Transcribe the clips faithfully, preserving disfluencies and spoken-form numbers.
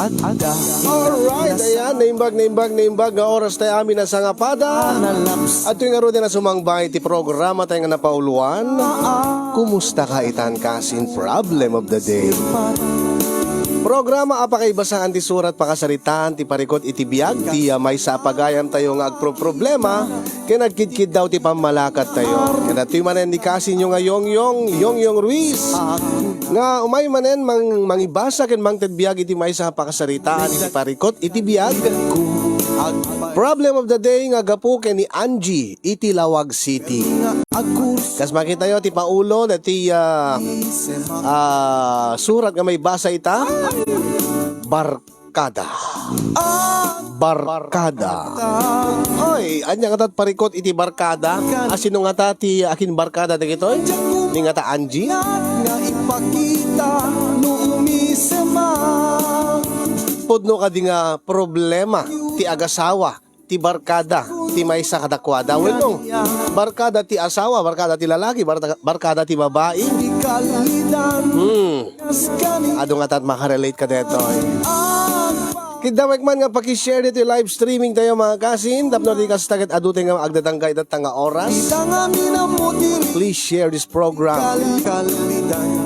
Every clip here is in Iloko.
Alright, ayan, naimbag, naimbag, naimbag nga oras tayo amin a sangapada. At tuwing aruden a sumangbahay ti programa tayo nga napauluan, kumusta ka itan kasin problem of the day? Programa a pakaibasaan ti surat, pakasaritaan ti parikut iti biag, ti, ah, maysa a pagayam tayo nga agproproblema, ken agkidkiddaw ti pammalakad tayo. Ken adtoy manen ni kasinyo nga Yongyong, Yongyong Ruiz, nga umay manen mang-, mangibasa ken mangted biag iti maysa a pakasaritaan iti parikut iti biag. Problem of the day nga gapu ken ni Angie iti Laoag City. Kas makitayo ti paulo dati, ah, ah, surat nga maibasa ita. Bar- kada. Barkada. Oy, ania ngata ti parikut iti barkada? A, sino ngata ti akinbarkada dagitoy? Ni ngata Angie? Nga ipakita no umisema. Pudno kadi nga problema ti agasawa ti barkada ti maysa kadakuada. Wenno, barkada ti asawa, barkada ti lalaki, barta-, barkada ti babai. Hmm. Adu ngata ti makarelate ka detoy. Kiddawek man nga paki-share ditoy live streaming tayo, mga kasin. Tapno di kasta ket adu tayo nga agdadangga ita nga oras. Please share this program.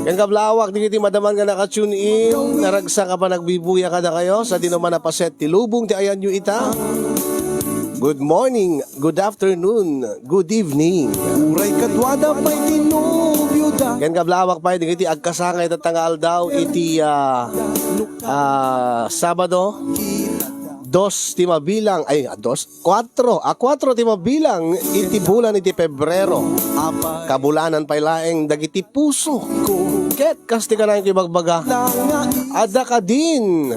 Ken kablawak, dagiti madama nga naka-tune in, naragsak a panagbibuya kadakayo, sadino man a paset ti lubong ti ayanyo ita. Good morning, good afternoon, good evening. Uray kaduada pay ti nobioda. Ken kablawak pay dagiti agkasangay ita nga aldaw iti, ah, ah, Sabado, dos ti mabilang, ay, ah, dos, kuatro, a, kuatro ti mabilang iti bulan iti Pebrero. Kabulanan pay laeng dagiti puso. Ket kas ti kanayon ko ibagbaga, adda kadin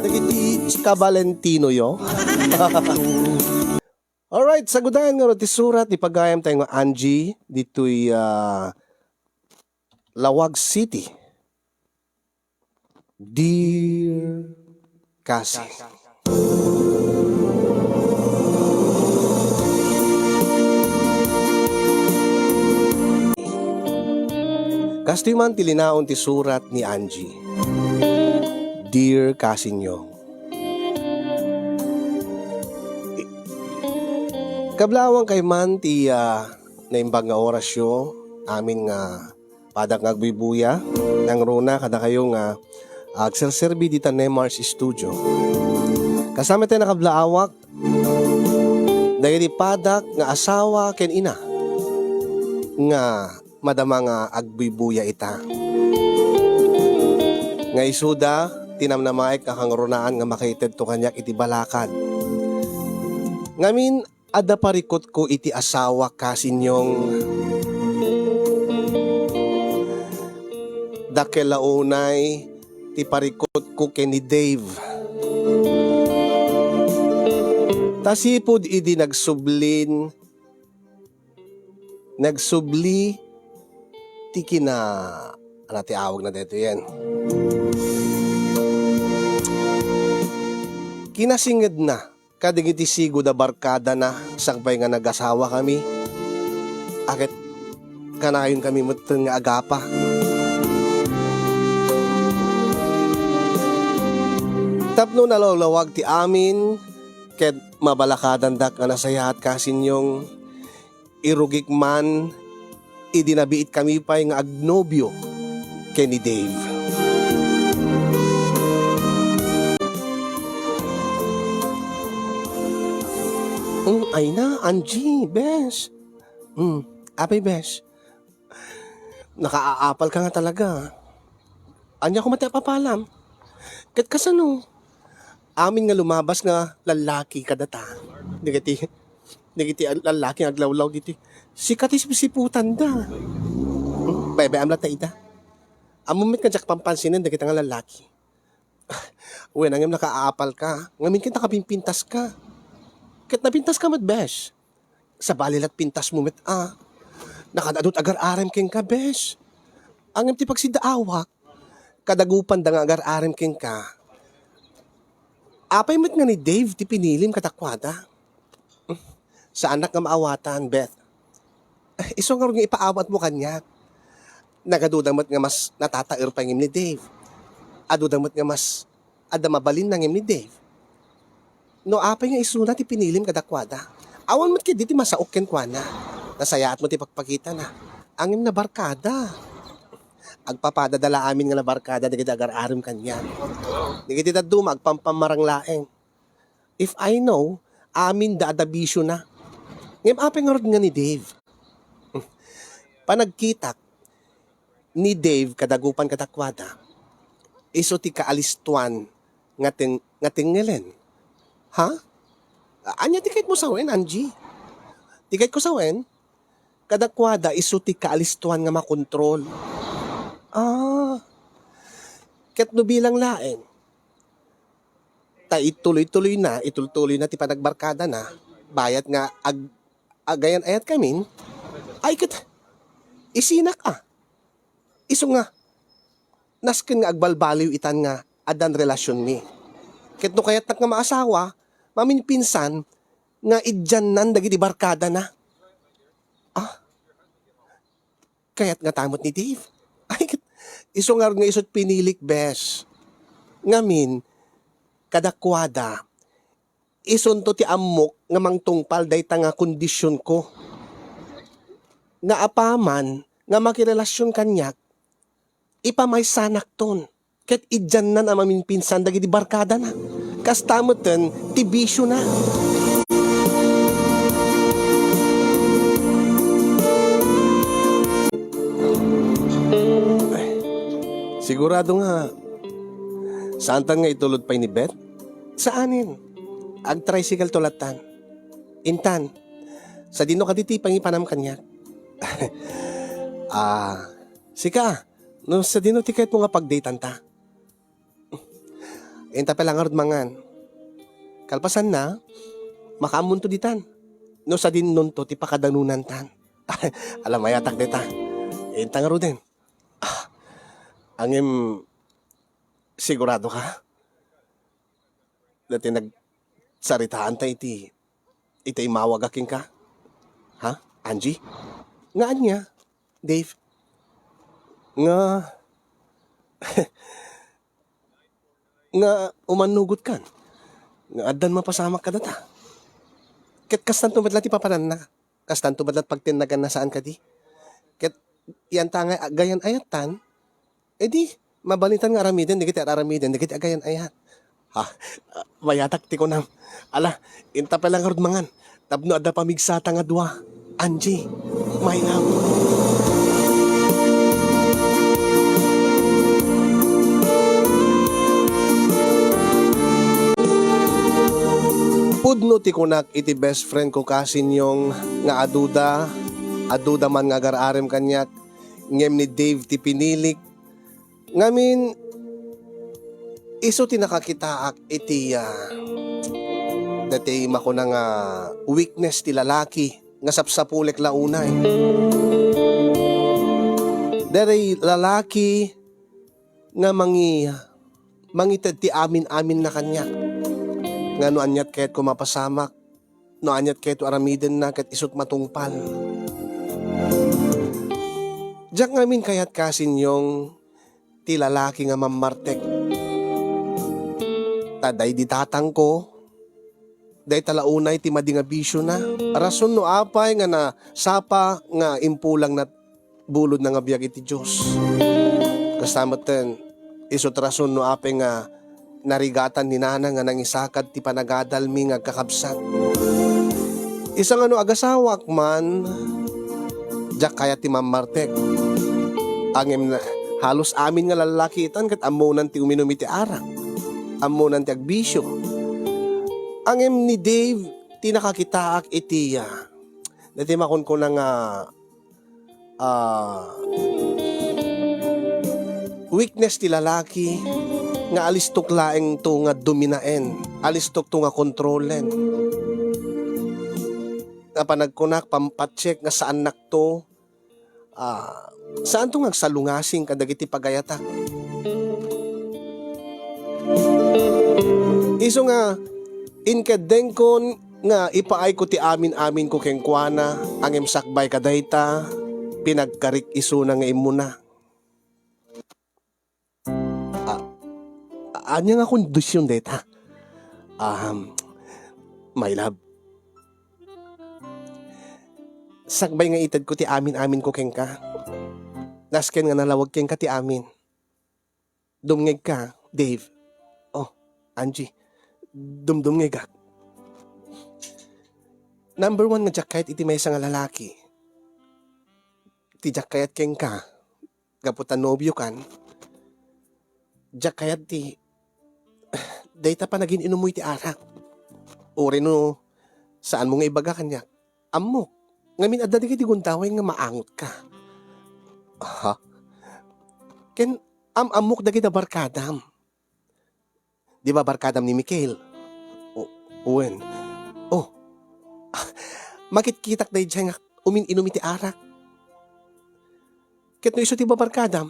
kabalentinoyo. Alright, sagudayan ngarud ti surat ni pagayam tayo nga Angie ditoy, ah, Laoag City. Dear Kasi. Kastoy man ti linaon ti surat ni Angie. Dear Kasinyong. Kablawang kay man ti, ah, naimbag nga orasyo, amin nga padak nga agbuybuya, nangruna kadakayo nga agserserbi dita Nemar's Studio. Kasama tayo nakablaawak, dagiti padak nga asawa ken ina nga madama nga agbuybuya ita. Nga isuda, ti namnamaek nga kangrunaan nga makaitedto kaniak iti balakad. Ngamin, adda parikutko iti asawa, Kasinyong. Dakkel la unay ti parikutko ken ni Dave. Ta sipud idi nagsublin, nagsubli ti kina-, ano ti awagna daytoyen? Kinasingedna kadagiti sigud a barkadana sakbay nga nagasawa kami. Ket kanayon kami metten nga agapa. Tapno nalawlawag ti amin, ket mabalakadandak a nasayaat, Kasinyong, irugik man idi nabiit kami pay nga agnobio ken ni Dave. Mm, ay na, Angie, bes. Mm, apay, bes. Nakaaapal ka nga talaga. Ania koma ti apapalam? Ket kasano? Amin nga lumabas nga lallaki kadata. Dagiti, dagiti lallaki nga aglawlaw diti. Sika ti sipsiputanda. Hmm? Bay-, bay-am latta ida. Ammom met nga diak pampansinen dagita nga lallaki. Wen, ngem nakaaapal ka. Ngamin ket nakapimpintas ka. Ket napintas ka met, besh. Sabali la't pintas mo met a. Nakaad-adu ti agar-arem kenka, besh. Ngem ti pagsidaawak, kadagupanda nga agar-arem kenka. Apay met nga ni Dave ti pinilim kadakuada? Saannak nga maawatan, Beth. Isu ngarud nga ipaawatmo kaniak. Nagaduda met nga mas natataer pay ngem ni Dave. Aduda met nga mas adda mabalinna ngem ni Dave. No apay nga isuna ti pinilim kadakuada? Awan met ketdi ti masaok kenkuana. Nasayaatmo ti pakpakitana. Ngem nabarkada. Agpapadada la amin nga nabarkada dagiti agar-arim kaniak. Dagiti dadduma, agpampamarang laeng. If I know, aminda adda bisiona. Ngem apay ngarud nga ni Dave? Panagkitak ni Dave kadagupan kadakuada, isu ti kaalistoan nga ten-, nga tengngelen. Ha? A-, ania ti kayatmo sawen, Angie? Ti kayatko sawen, kadakuada isu ti kaalistoan nga makontrol. Ah. Ket no bilang laeng, ta ituloy-tuloyna, itultuloyna ti panagbarkadana, bayat nga ag-, agayan-ayatkami, ay ket isinak a. Isu nga, nasken nga agbalbaliw itan nga addan relasionmi. Ket no kayatnak nga maasawa, maminpinsan nga idiannan dagiti barkadana. Ah, kayat nga tamot ni Dave. Ay, ket isu ngarud nga isut pinilik, bes. Ngamin, kadakuada, isunto ti ammok nga mangtungpal dayta nga kondisionko. Nga apaman nga makirelasion kaniak, ipamaysanakton. Ket idiannan a maminpinsan dagiti barkadana. Kasta metten ti bisiona. Ay, sigurado nga, saantan nga itulod pay ni Beth? Saanen. Agtricycle to lattan. Intan, sadino kadi ti pangipanam kaniak? Ah, sika, no sadino ti kayatmo nga pagdatanta? Inta pay la ngarud mangan. Kalpasanna, makaammonto ditan. No sadinonto ti pakadanonantan. Ala, mayatak dayta. Inta ngaruden. Ah, ngem, sigurado ka? Dati nagsaritaanta iti, iti immawag a kenka? Ha? Angie? Nga ania, Dave? Nga, nga umannugotkan nga addan mapasamak kadata. Ket kastanto met la ti papananna. Kastanto met la ti pagtennaganna, saan kadi? Ket yanta nga agayan-ayattan, idi, mabalintan nga aramiden dagiti ar-aramiden dagiti agayan-ayat. Ha? Mayatak ti kunam. Ala, inta pay la ngarud mangan. Tapno adda pamigsata nga dua. Angie, my love. Pudno ti kunak iti best friend ko, Kasinyong, nga aduda, aduda man nga agar-arem kaniak, ngem ni Dave ti pinilik. Ngamin, isu ti nakakitaak iti, ah, daytoy makuna nga weakness ti lalaki nga sapsapulek la unay. Daytoy lalaki nga mangi-, mangited ti amin-aminna kaniak. Nga no aniat kayatko mapasamak, no aniat kayatko aramidenna ket isut matungpal. Diak ngamin kayat, Kasinyong, ti lalaki nga mammartek. Ta daydi tatangko, dayta la unay ti madi nga bisiona. Rason no apay nga nasapa nga impulangna bulodna nga biag iti Dios. Kasta metten, isut rason no apay nga narigatan ni nana nga nangisakad ti panagadalmi nga agkakabsat. Isu nga no agasawak man, diak kayat ti mammartek. Ngem na-, halos amin nga lallaki itan ket ammonan ti uminum iti arak. Ammonan ti agbisio. Ngem ni Dave ti nakakitaak iti, ah, daytoy makunkuna nga, ah, weakness ti lalaki nga alistok laeng to nga dominaen, alistok to nga kontrolen. Nga panagkunak, pampatsek nga saannak to, ah, saanto nga agsalungasing kadagiti pagayatak. Isu nga, inkeddengkon nga ipaayko ti amin-aminko kenkuana, ngem sakbay kadayta, pinagkarik isuna nga immuna. A-, Ania nga kondisyon dayta? Um, my love, sakbay nga itedko ti amin-aminko kenka, nasken nga nalawag kenka ti amin. Dumngegka, Dave. Oh, Angie, dumdumngegak. Number one nga diak kayat iti maysa nga lalaki. Ti diak kayat kenka, gapu ta nobiokan, diak kayat ti dayta panagin-inummo iti arak. Uray no saanmo nga ibaga kaniak, ammok. Ngamin, adda dagiti gundaway nga maangotka. Ha? Ken am-ammok dagiti barkadam. Di ba barkadam ni Mikael? O, wen. Oh, makitkitak daydiay nga umin-inum iti arak. Ket no isu ti babarkadam,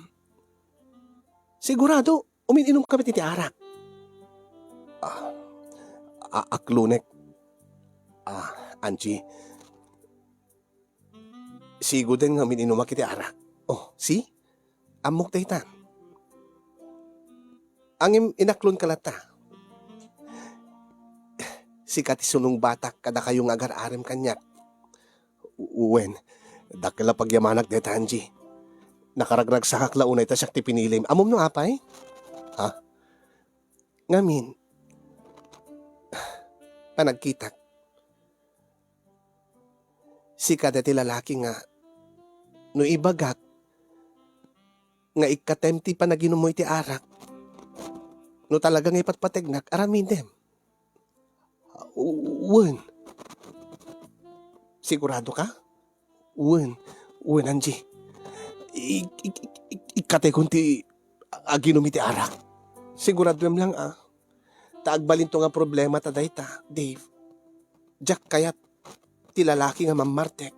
sigurado, umin-inumka met iti arak. Ah, a-, aklonek. Ah, Angie, sigoden nga umin-inumak iti arak. Oh, see? Ammok daytan. Ngem inaklonka latta. Sika ti sunungbatak kadakayo nga agar-arem kaniak. U-, wen, dakkel a pagyamanak dayta, Angie. Nakaragragsakak la unay ta siak ti pinilim. Ammom no apay? Ha? Ngamin, panagkitak. Sika dayta ti lalaki nga no ibagak nga ikkatem ti panaginummo iti arak, no talaga nga ipatpategnak, aramidem. U-, wen. Sigurado ka? Wen. Wen, Angie. I-, i-, i-, i-, ikkatekon ti aginum iti arak. Siguradoem lang, ah. Ta agbalinto nga problema ta dayta, Dave. Diak kayat ti lalaki nga mammartek.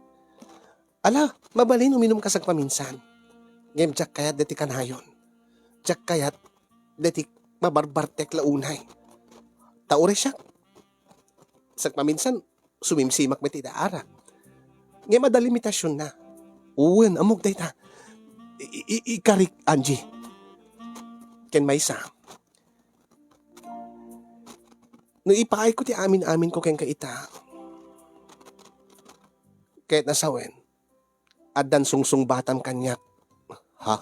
Ala, mabalin uminumka sagpaminsan. Ngem diak kayat dayta kanayon. Diak kayat dayta mabarbartek la unay. Ta uray siak, sagpaminsan, sumimsimak met iti arak. Ngem adda limitasionna. Wen, ammok dayta. I-, i-, ikarik, Angie. Ken maysa, no ipaayko ti amin-aminko kenka ita, kayatna sawen, addan sungsungbatam kaniak. Ha?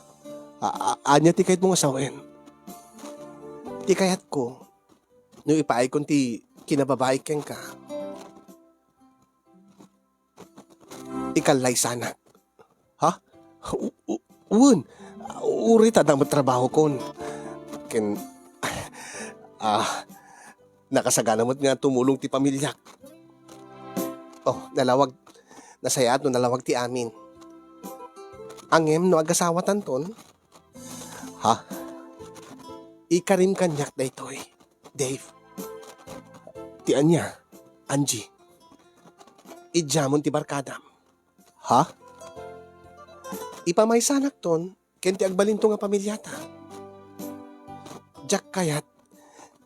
A-, a-, ania ti kayatmo nga sawen? Ti kayatko, no ipaaykon ti kinababaik kenka, ikallaysanak. Ha? U-, u-, wen. Uray ta adda met trabahokon. Ken, ah, nakasagana met nga tumulong ti pamiliak. Oh, nalawag. Nasayaat no nalawag ti amin. Ngem no agasawatanton, ha? Ikarim kaniak daytoy, Dave. Ti ania, Angie? Idiamon ti barkadam. Ha? Ipamaysanakton ken ti agbalinto nga pamiliata. Diak kayat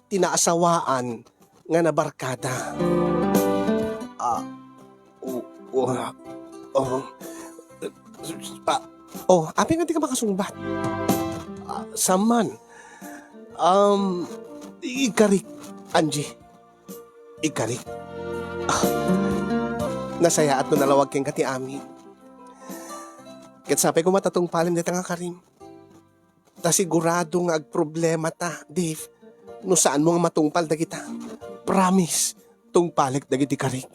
ti naasawaan nga nabarkada. Ah, o-, o-, oh, pa-, oh, apay nga dika makasungbat? Ah, saan man? Um, ikarik, Angie. Ikarik. Ah, nasayaat no nalawag kenka ti amin. Ket sapay koma ta tungpalem dayta nga karim. Ta sigurado nga agproblemata, Dave, no saanmo nga matungpal dagita. Promise, tungpalek dagiti karik.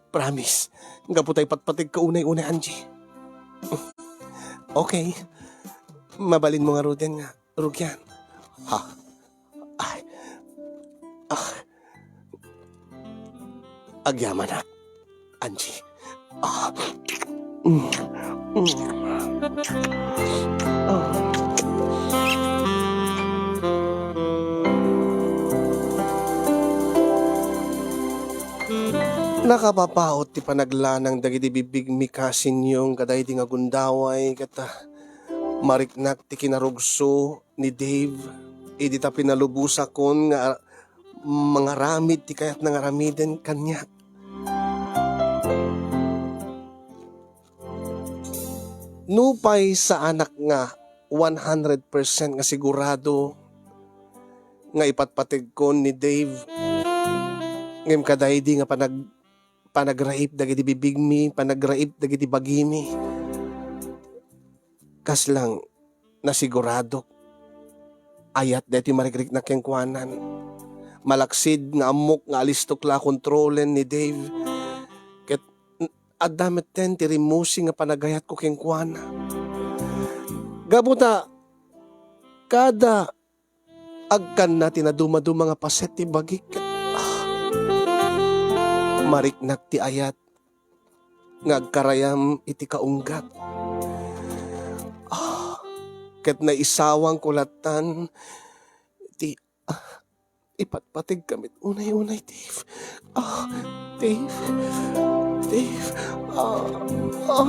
Promise. Gapu ta ipatpategka unay-unay, Angie. Okay. Mabalinmo ngaruden nga rugian. Ha? Ay. Ah. Agyamanak, Angie. Ah. Mm. Mm. Ah. Nakapapaut ti panaglanang dagiti bigbigmi, Kasinyong, kadaydi nga gundaway, ket, ah, mariknak ti kinarugso ni Dave idi ta pinalubosakon nga mangaramid ti kayatna nga aramiden kaniak. Nupay saanak nga one hundred percent nga sigurado nga ipatpategkon ni Dave. Ngem kadaydi nga panag-, panagraip dagiti bibigmi, panagraip dagiti bagimi, kasla nga nasiguradok, ayat daytoy marikriknak kenkuanan. Malaksid nga ammok nga alistok la a kontrolen ni Dave, ket n-, adda metten ti rimmusi nga panagayatko kenkuana. Gapu ta kada agkanna ti nadumaduma nga paset ti bagik, ket, ah, mariknak ti ayat nga agkarayam iti kaunggak. Ah, ket naisawangko lattan ti, ah, ipatpategkami unay-unay, Dave. Ah, Dave. Dave. Ah, ah.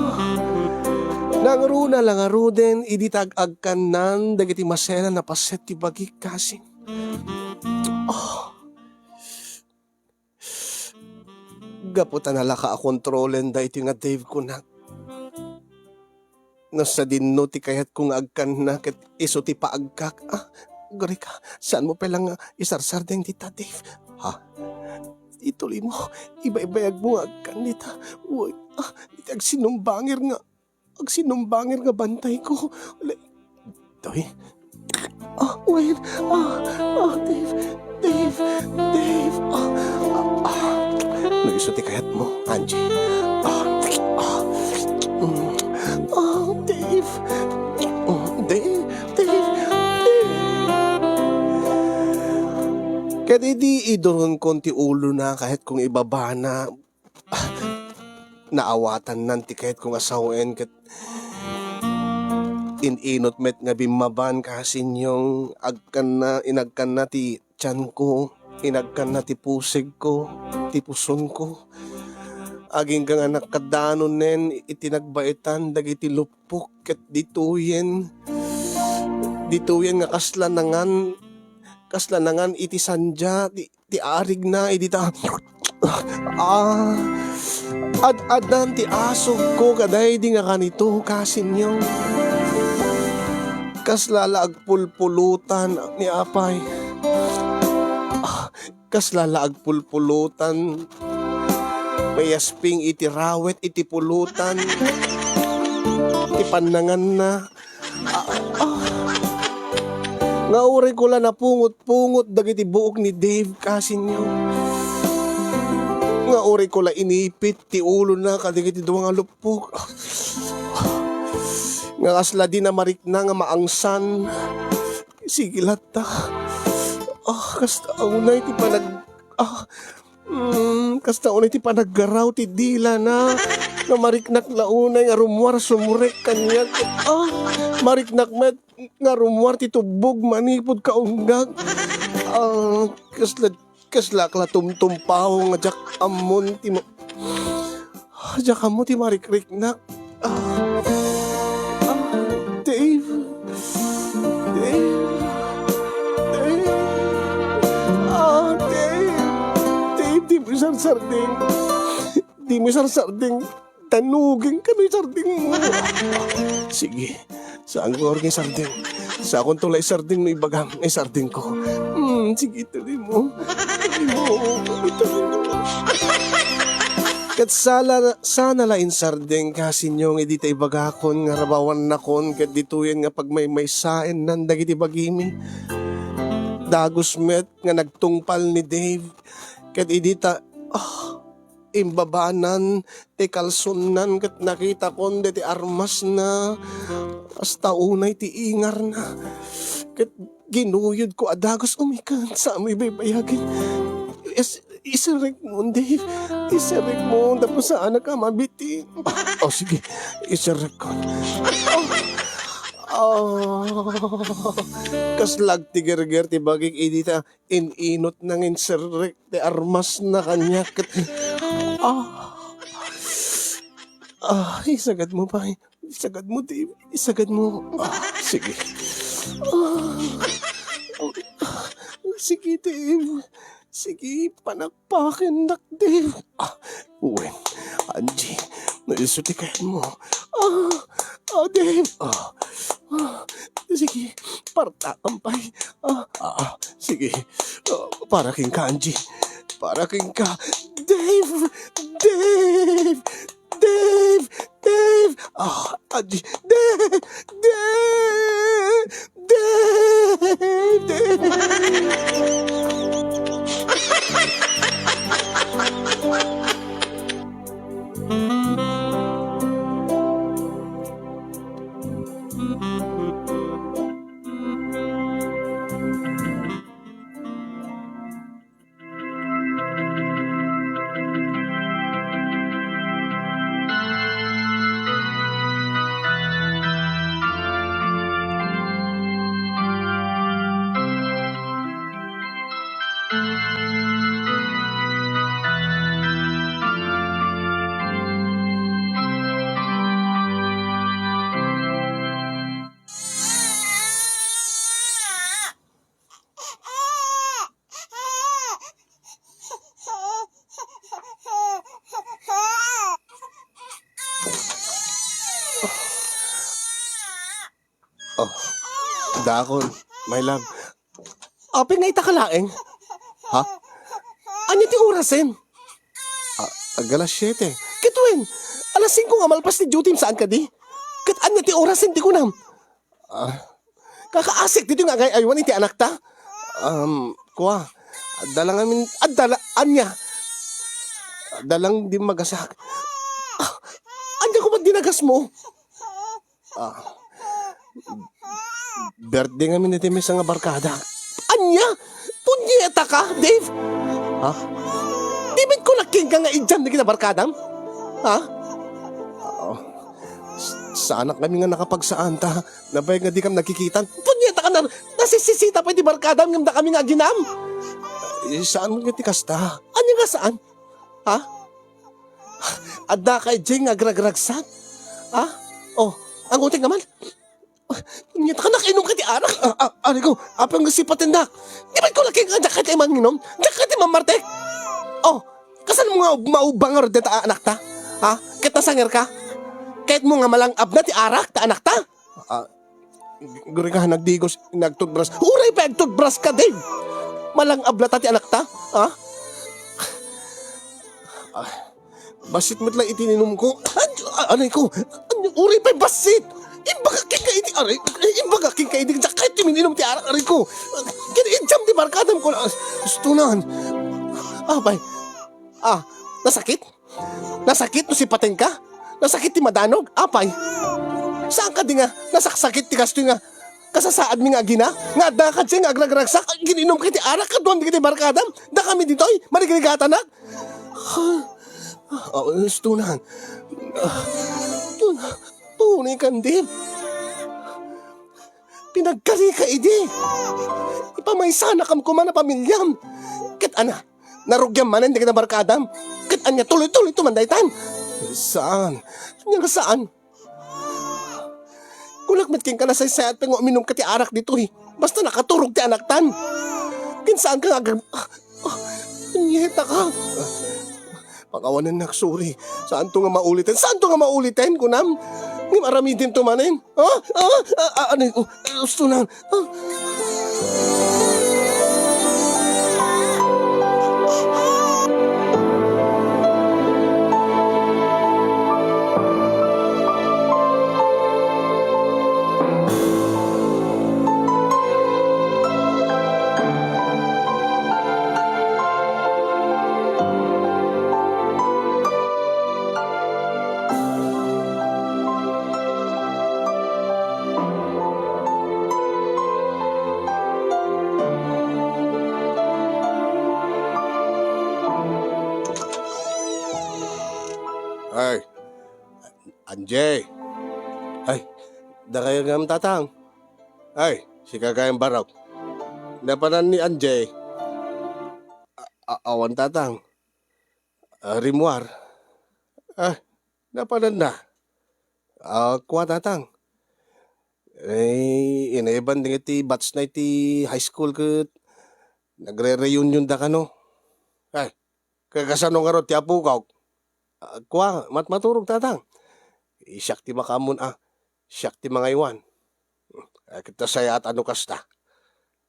Nangruna la ngaruden idi ta ag-agkannan dagiti maselan a paset ti bagik, kasin. Ah. Gapu ta nalaka a kontrolen daytoy nga Dave kunak. No sadino ti kayatko nga agkanna ket isu ti paagkak. Ah, agrika, saanmo pay la nga isarsardeng dita, Dave? Ha? Itulimo, ibaybayagmo nga agkan dita. Uy, ah, iti agsinumbangir nga, agsinumbangir nga bantayko. Toy? Ah, wen. Ah, ah, Dave. Dave. Dave. Ah, ah, ah. No isu ti kayatmo, Angie. Ah, ah. Mm. Ah, Dave. Mm, Dave. Dave. Dave. Ket idi iduronkon ti ulona, kayatkong ibabana, naawatannan ti kayatko nga sawen ket in-inut met nga bimmaban, kasinyo, agkanna, inagkanna ti tianko, inagkanna ti pusegko, ti pusonko. Agingga nga nakaddanonen iti nagbaetan dagiti luppok ket dituyen, dituyen nga kasla nangan, kasla nangan iti sandia ti ti arigna idi ta, ah, ad-addan ti asugko kadaydi nga kanito, kasinyo. Kasla la agpulpulutan ni apay. Ah, kasla la agpulpulutan. Mayasping iti rawet iti pulutan. Ti pannanganna. Ah, ah. Nga uray ko la napungot-pungot dagiti buok ni Dave, kasinyo. Nga uray ko la inipit ti ulona kadagiti dua nga luppok. Nga kasla di na marikna nga maangsan. Sige latta. Ah, kasta unay ti panag-, ah, Mm, kasta unay ti panaggaraw ti dilana. Nga mariknak la unay nga rummuar sumrek kaniak. Ah, mariknak met nga rummuar ti tubbog manipud kaunggak. Ah, kasla, kasla ak la tumtumpaw nga diak ammon ti ma-, ah, diak ammo ti marikriknak. Ah, ah, Dave. Dave. Dave. Ah, Dave. Dave, dimo isarsardeng. Dimo isarsardeng. Tanugingka no isardengmo. Sige. Saanko nga isardeng. Saanko la isardeng no ibagam nga isardengko. Hmm, sige, itulimo. Itulimo. Itulimo. Ket sala-, sana la insardeng, kasinyo, nga idi ta ibagakon nga rabawannakon ket ditoyen nga pagmaymaysaennan dagiti bagimi. Dagus met nga nagtungpal ni Dave. Ket idi ta, ah, imbabanan ti kalsonnan ket nakitakon deti armasna. Kasta unay ti ingarna. Ket ginuyodko a dagus umiken, saanmo ibaybayagin. Is-, isirrekmo, Dave. Isirrekmo, tapno saanak a mabitin. O, sige. Isirrekkon. Ah, kasla agtigerger ti bagik idi ta in-inutna nga insirrek ti armasna kaniak ket, ah. Ah, isagadmo pay. Isagadmo, Dave. Isagadmo. Ah, sige. Ah. Sige, Dave. Sige, panakpakennak, Dave. Ah, wen, Angie, no isu ti kayatmo. Ah, ah, Dave. Ah, ah, Sige, partakam pay. Ah, ah, ah, sige. Ah, para kenka, Angie. Para kenka. Dave! Dave! Dave! Dave! Ah, Angie. Dave! Dave! Dave! Dave! Oh, dakon, my love. Apay nga ita ka laeng? Ha? Ania ti orasen? Ah, ag alas siete. Ket wen, alas singko nga malpas ti duty, saan kadi? Ket ania ti orasen ti kunam? Ah, kakaasik ditoy nga agay-aywan iti anakta? Um, kua, adda lang amin, adda la-, ania? Adda lang dimmagasak. Ah, ania koma dinagasmo? Ah, birthday ngamin iti maysa nga barkada. Ania? Punyeta ka, Dave? Ha? Di met kunak kenka nga idiam dagiti barkadam? Ha? Ah, s-, saanak ngamin nga nakapagsaan ta nabayag nga dikam nagkikitan. Punyeta ka na, nasisisita pay ti barkadam ngem dakami nga aginam. Eh, saan met nga ti kasta? Ania nga saan? Ha? Adda ka idiay nga agragragsak? Ha? Oh, anguting ka man? Punyeta ka, nakinom ka ti arak? Ah, ah, aray ko, apay nga sipatendak? Di ba ko laki nga diak ka ti manginom? Diak ka ti mamartek? Oh, kasano mo nga ub-, maubang nga rod ta anakta? Ha? Ket nasanger ka? Ket mo nga malang-ab na ti arak ta anakta? Ah, guri ka nagdigos, nagtutbras. Uray pa agtutbras ka, Dave! Malang-ab la ta ti anakta? Ha? Ah, bassit met la iti ininumko. Ay, ah, aray ko. Uray pay bassit. Imbagak kenka iti, aray, imbagak kenka iti, diak kayat ti mininom ti arak, aray ko. Ket idiam ti barkadam ko, ah, ustonan. Apay. Ah, nasakit? Nasakit no sipaten ka? Nasakit ti madanog? Apay. Saan kadi nga nasaksakit ti kastoy nga kasasaadmi nga agina, nga adda ka diay nga agragragsak, gin-inom ka iti arak kaduan dagiti barkadam, dakami ditoy, marigrigatanak? Ah, ustonan. Ah, tunay kan, Dave. Pinagkari ka idi. Ipamaysanakam koma a pamiliam. Ket ania, narugiam manen dagiti barkadam? Ket ania, tuloy-tuloy to man daytan? Saan? Ania nga saan? Kunak met kenka, nasaysayat pay nga uminum ka ti arak ditoy. Basta nakaturog ti anaktan. Ken saan ka nga agag-, ah, ah, punyeta ka. Pakawanennak, sorry. Saan to nga mauliten? Saan to nga mauliten, kunam? Ngem aramiden to manen. Ah, ah, ah, ah, ano, oh, ustonan. Ah. Ay, Angie. Ay, dakayo ngem, tatang. Ay, sika kayam barok. Napanan ni Angie? A-, a-, awan, tatang. Ah, rimmuar. Ah, napananna? Ah, kua, tatang. Eh, ineban dagiti batch na iti high school ket nagre-reunion da kano. Ay, kakasano ngarud ti apok? Ah, kua, mat-, maturog, tatang. Siak ti makaammon a, siak ti mangaywan. Eh, ket ta sayaat a no kasta.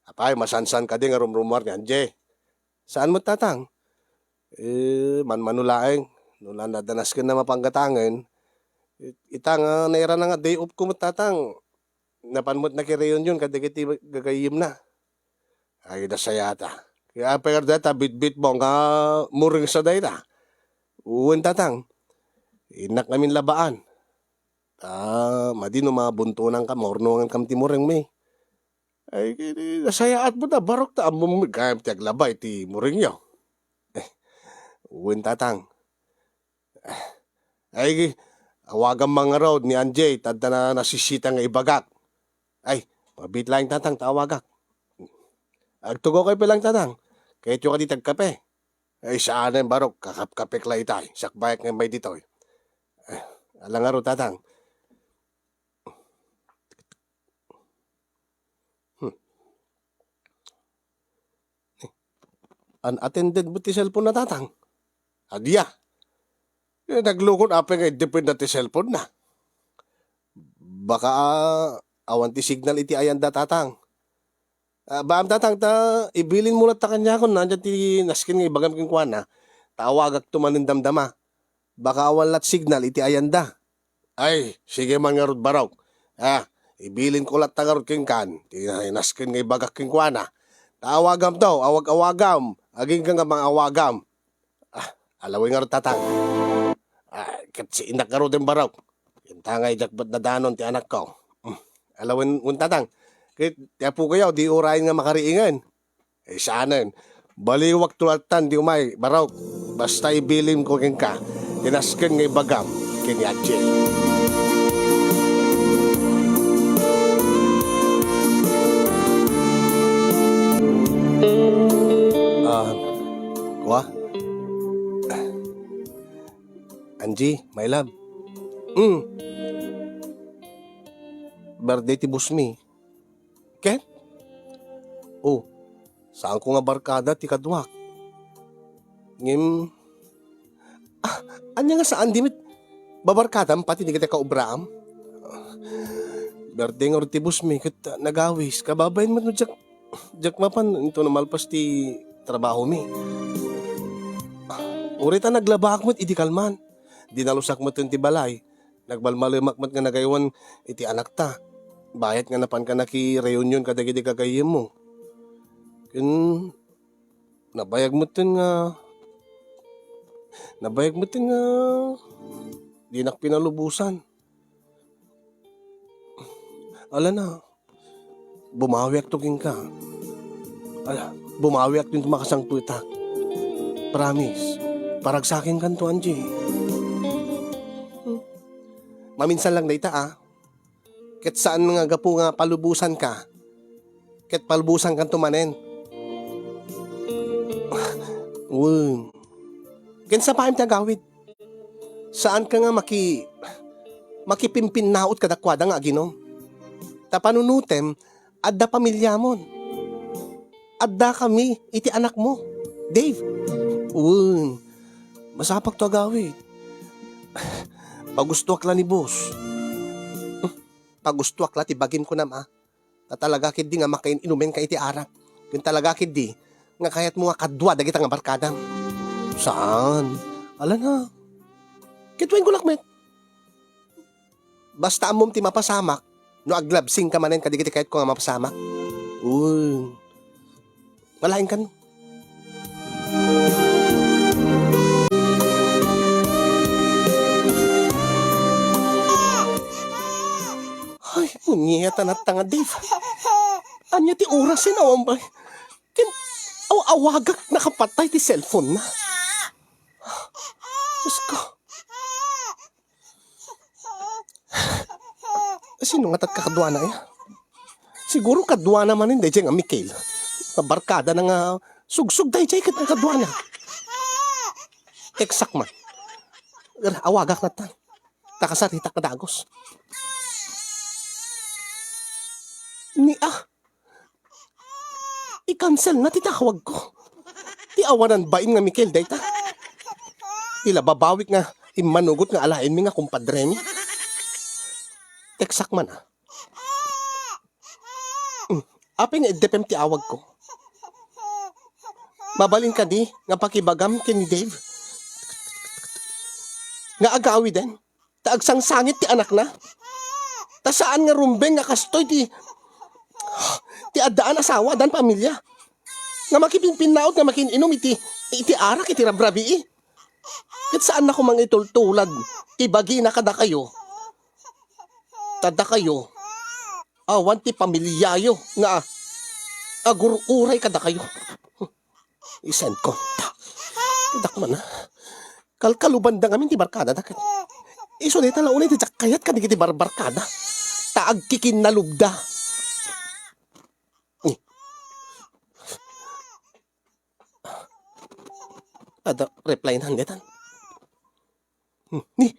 Apay, masansan kadi nga rumrumuar ni Angie? Saan met, Tatang. Eh, manmano laeng. No la-, nadanaskon na mapanggatangen, it-, ita nga nairana nga day off ko met, Tatang. Napan met nakireunion kadagiti gagayyemna. Ay, nasayaat a. Kaya apay dayta bitbit mo nga mureng sa dayta? Wen, Tatang. Innak ngamin labaan. Ah, madi no mabuntonan ka, maurnongan kam ti mureng mi. Ay, kini, nasayaat mo ta, barok ta, ammom gayam ti aglaba iti murengyo. Eh, wen, Tatang. Ay, awagam man ngarud ni Angie, ta adda na nasisita nga ibagak. Ay, mabiit laeng, Tatang, ta awagak. Agtugaw kayo pay lang, Tatang. Kayatyo kadi ti agkape? Ay, saanen, barok, kakapkapek la itay. Sakbayak nga may ditoy. Eh, ala ngarud, Tatang. Hmm. Unattended met ti cellphone na, Tatang. Adia. Eh, naglukon apay nga idepend na ti cellphone na. Baka, ah, awan ti signal iti ayanda, Tatang. Ah, baam, Tatang, ta ibilin mo latta kaniakon, ania ti nasken nga ibagam kenkuana, ta awagakto manen damdama. Baka awan lat signal iti ayanda. Ay, sige man ngarud, barok. Ah, ibilin ko latta ngarud kenkan, ti nasken nga ibagak kenkuana. Ta awagamto, awag-awagam, agingga nga mangawagam. Ah, ala wen ngarud, Tatang. Ah, ket si innak ngaruden, barok. Inta nga idiak met nadanon ti anakko. Hmm. Ala wen, wen, Tatang. Ket ti apokayo, di urayen nga makariingen. Eh, saanen. Baliwakto lattan di umay, barok. Basta ibilin ko kenka ti nasken nga ibagam ken ni Adji. Ah, kua? Angie, my love. Mm. Birthday ti boss mi. Ket? Oh, saanko nga barkada ti kaduak. Ngem, ah, ania nga saan di met babarkadam pati dagiti kaobraam? Birthday ngarud ti boss mi ket, ah, nagawis. Kababain met no diak, diak mapan inton malpas ti trabaho mi. Uray ta naglabaak met idi kalman. Dinalusak met ti balay. Nagmalmalemak met nga nagaywan iti anakta. Bayat nga napanka nakireunion kadagiti gagayyemmo. Ken nabayag met nga, nabayag met nga dinak pinalubosan. Ala na, bumawiakto kenka. Ala, bumawiakto iti makasangpetak. Promise, paragsakenkanto, Angie. Hmm. Maminsan lang dayta, ah. Ket saan nga gapu nga palubosanka, ket palubosankanto manen. Wen. Ken sapaem ti agawid. Saanka nga maki-, makipimpinnaut kadakuada nga aginom. Ta panunutem, adda pamiliamon. Addakami iti anakmo, Dave. Wen, masapakto agawid. Pagustoak la ni boss. Pagustoak la ti bagim kunam a. Ta talaga ketdi nga makain-inumenka iti arak. Ken talaga ketdi nga kayatmo nga kadua dagita nga barkadam. Saan? Ala na. Ket wen ko lakmet. Basta ammom ti mapasamak no aglabsingka manen kadagiti kayatko nga mapasamak. Uy. Malaingkan. Ay, punyeta, natanga, Dave. Ania ti orasen, awan ba? Ken, aw-, awagak, nakapatay ti cellphone na. Diyos ko. Sino nga tat kakaduana, eh? Siguro kaduana manen dayjay nga Mikel. Nga barkada na nga sugsug dayjay ket kaduana. Teksak man. Awagak natan. Ta kasaritak nga dagus. Ni, ah, I-cancel na ti tawagko. Ti awanan bain nga Mikel dayta. Ti la babawik nga immanugot nga alaenmi nga kumpadremi. Teksak man, ah. Apay nga iddepem ti awagko? Mabalin kadi nga pakibagam ken ni Dave nga agawiden ta agsangsangit ti anakna? Ta saan nga rumbeng nga kastoy ti, ti addaan asawa, addaan pamilia, nga makipinpinnaot nga makin-inom iti, iti arak iti rabrabii. Ket saanna koma nga itultulad ti bagina kadakayo. Ta dakayo, awan ti pamiliayo nga agur-uray kadakayo. Isenko. Dakman, a. Kalkalubanda ngamin ti barkada da ket isu dayta la unay ti diak kayat kadagiti barbarkada. Ta agkikinnalubda. Ni. Adda reply na, detan. Hmm, ni,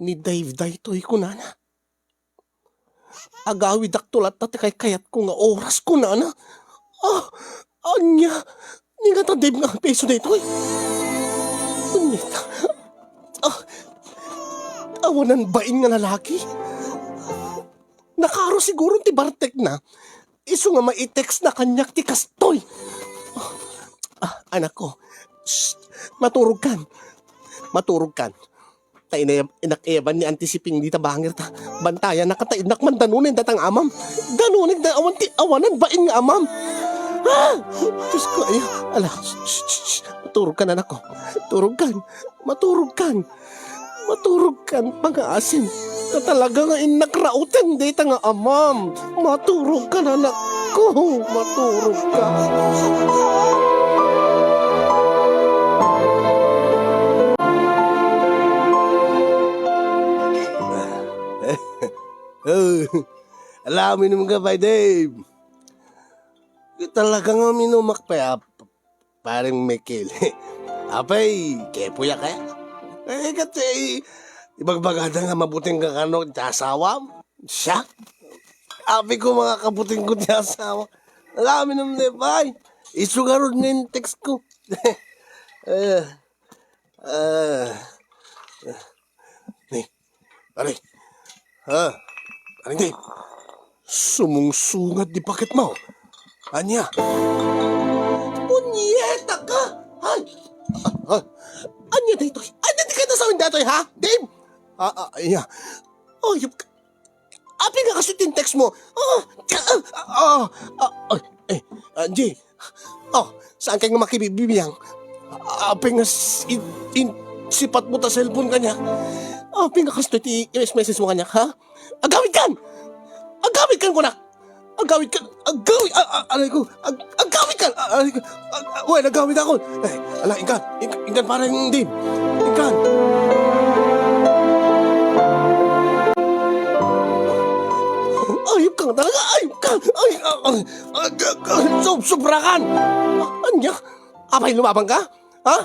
ni Dave daytoy kunana. Agawidakto latta ti kaykayatko nga oras, kunana. Ah, ania? Ni nga ta Dave nga piso daytoy? Ania ta? Ah, awanan bain nga lalaki? Nakaro siguro ti bartekna. Isu nga mai-text na kaniak ti kastoy. Ah, anakko. Shh! Maturogkan. Maturogkan. Ta inayab-, inak-iyaban ni Auntie Siping dita bangir ta. Bantayan na ka ta innak man danunen datang amam. Danunen da awan ti awanan bain nga amam. Ah! Diyos ko, ay, ala. Shh, shh, shh, shh. Maturogkan, anakko. Turogkan. Maturogkan. Maturogkan, pangaasim. Ta talaga nga innak rauten dayta nga amam. Maturogkan, anakko. Maturogkan. Oh, ala, uminom ka pay, Dave. Talaga nga uminumak pay, ah. Pareng Mikel. Apay, kepoyak kaya? Eh, ket, eh, ibagbagada nga mabuting ka kano ti asawam? Siya? Apay ko, mga kabuting ko ti asawa. Ala, uminom ne, pay. Isu ngarud nga in-text ko. Eh, eh, ni, Pare. Ha? Pare, Dave. Sumungsungad di paket mo. Ania? Punyeta ka! Ay! Ah, ah. Ania daytoy? Ania ti kayat a sawen daytoy, ha? Dave! Ah, ah, ania? Ayop ka. Apay nga kastoy ti in-text mo? Ah, ah, ah, ah, ah, eh, Angie. Oh, saan kay nga makibibibiang? Apay nga s-, in-, in-, sipat mo ta cellphone kaniak? Apay nga kastoy ti i-message mo kaniak, ha? Agawidkan! Agawidkan, kunak! Agawidkan! Agawi-, a-, a-, aray ko! Ag-, agawidkan! A-, aray ko! Ag-, a-, wen, agawidakon! Eh, ala, inkan! Ing-, inkan, pareng Dave! Inkan! Ayop ka talaga! Ayop ka! Ay, a-, a-, Ag-, ag-, ag-, sub-, subrakan! Ania? Apay, lumabang ka? Ha?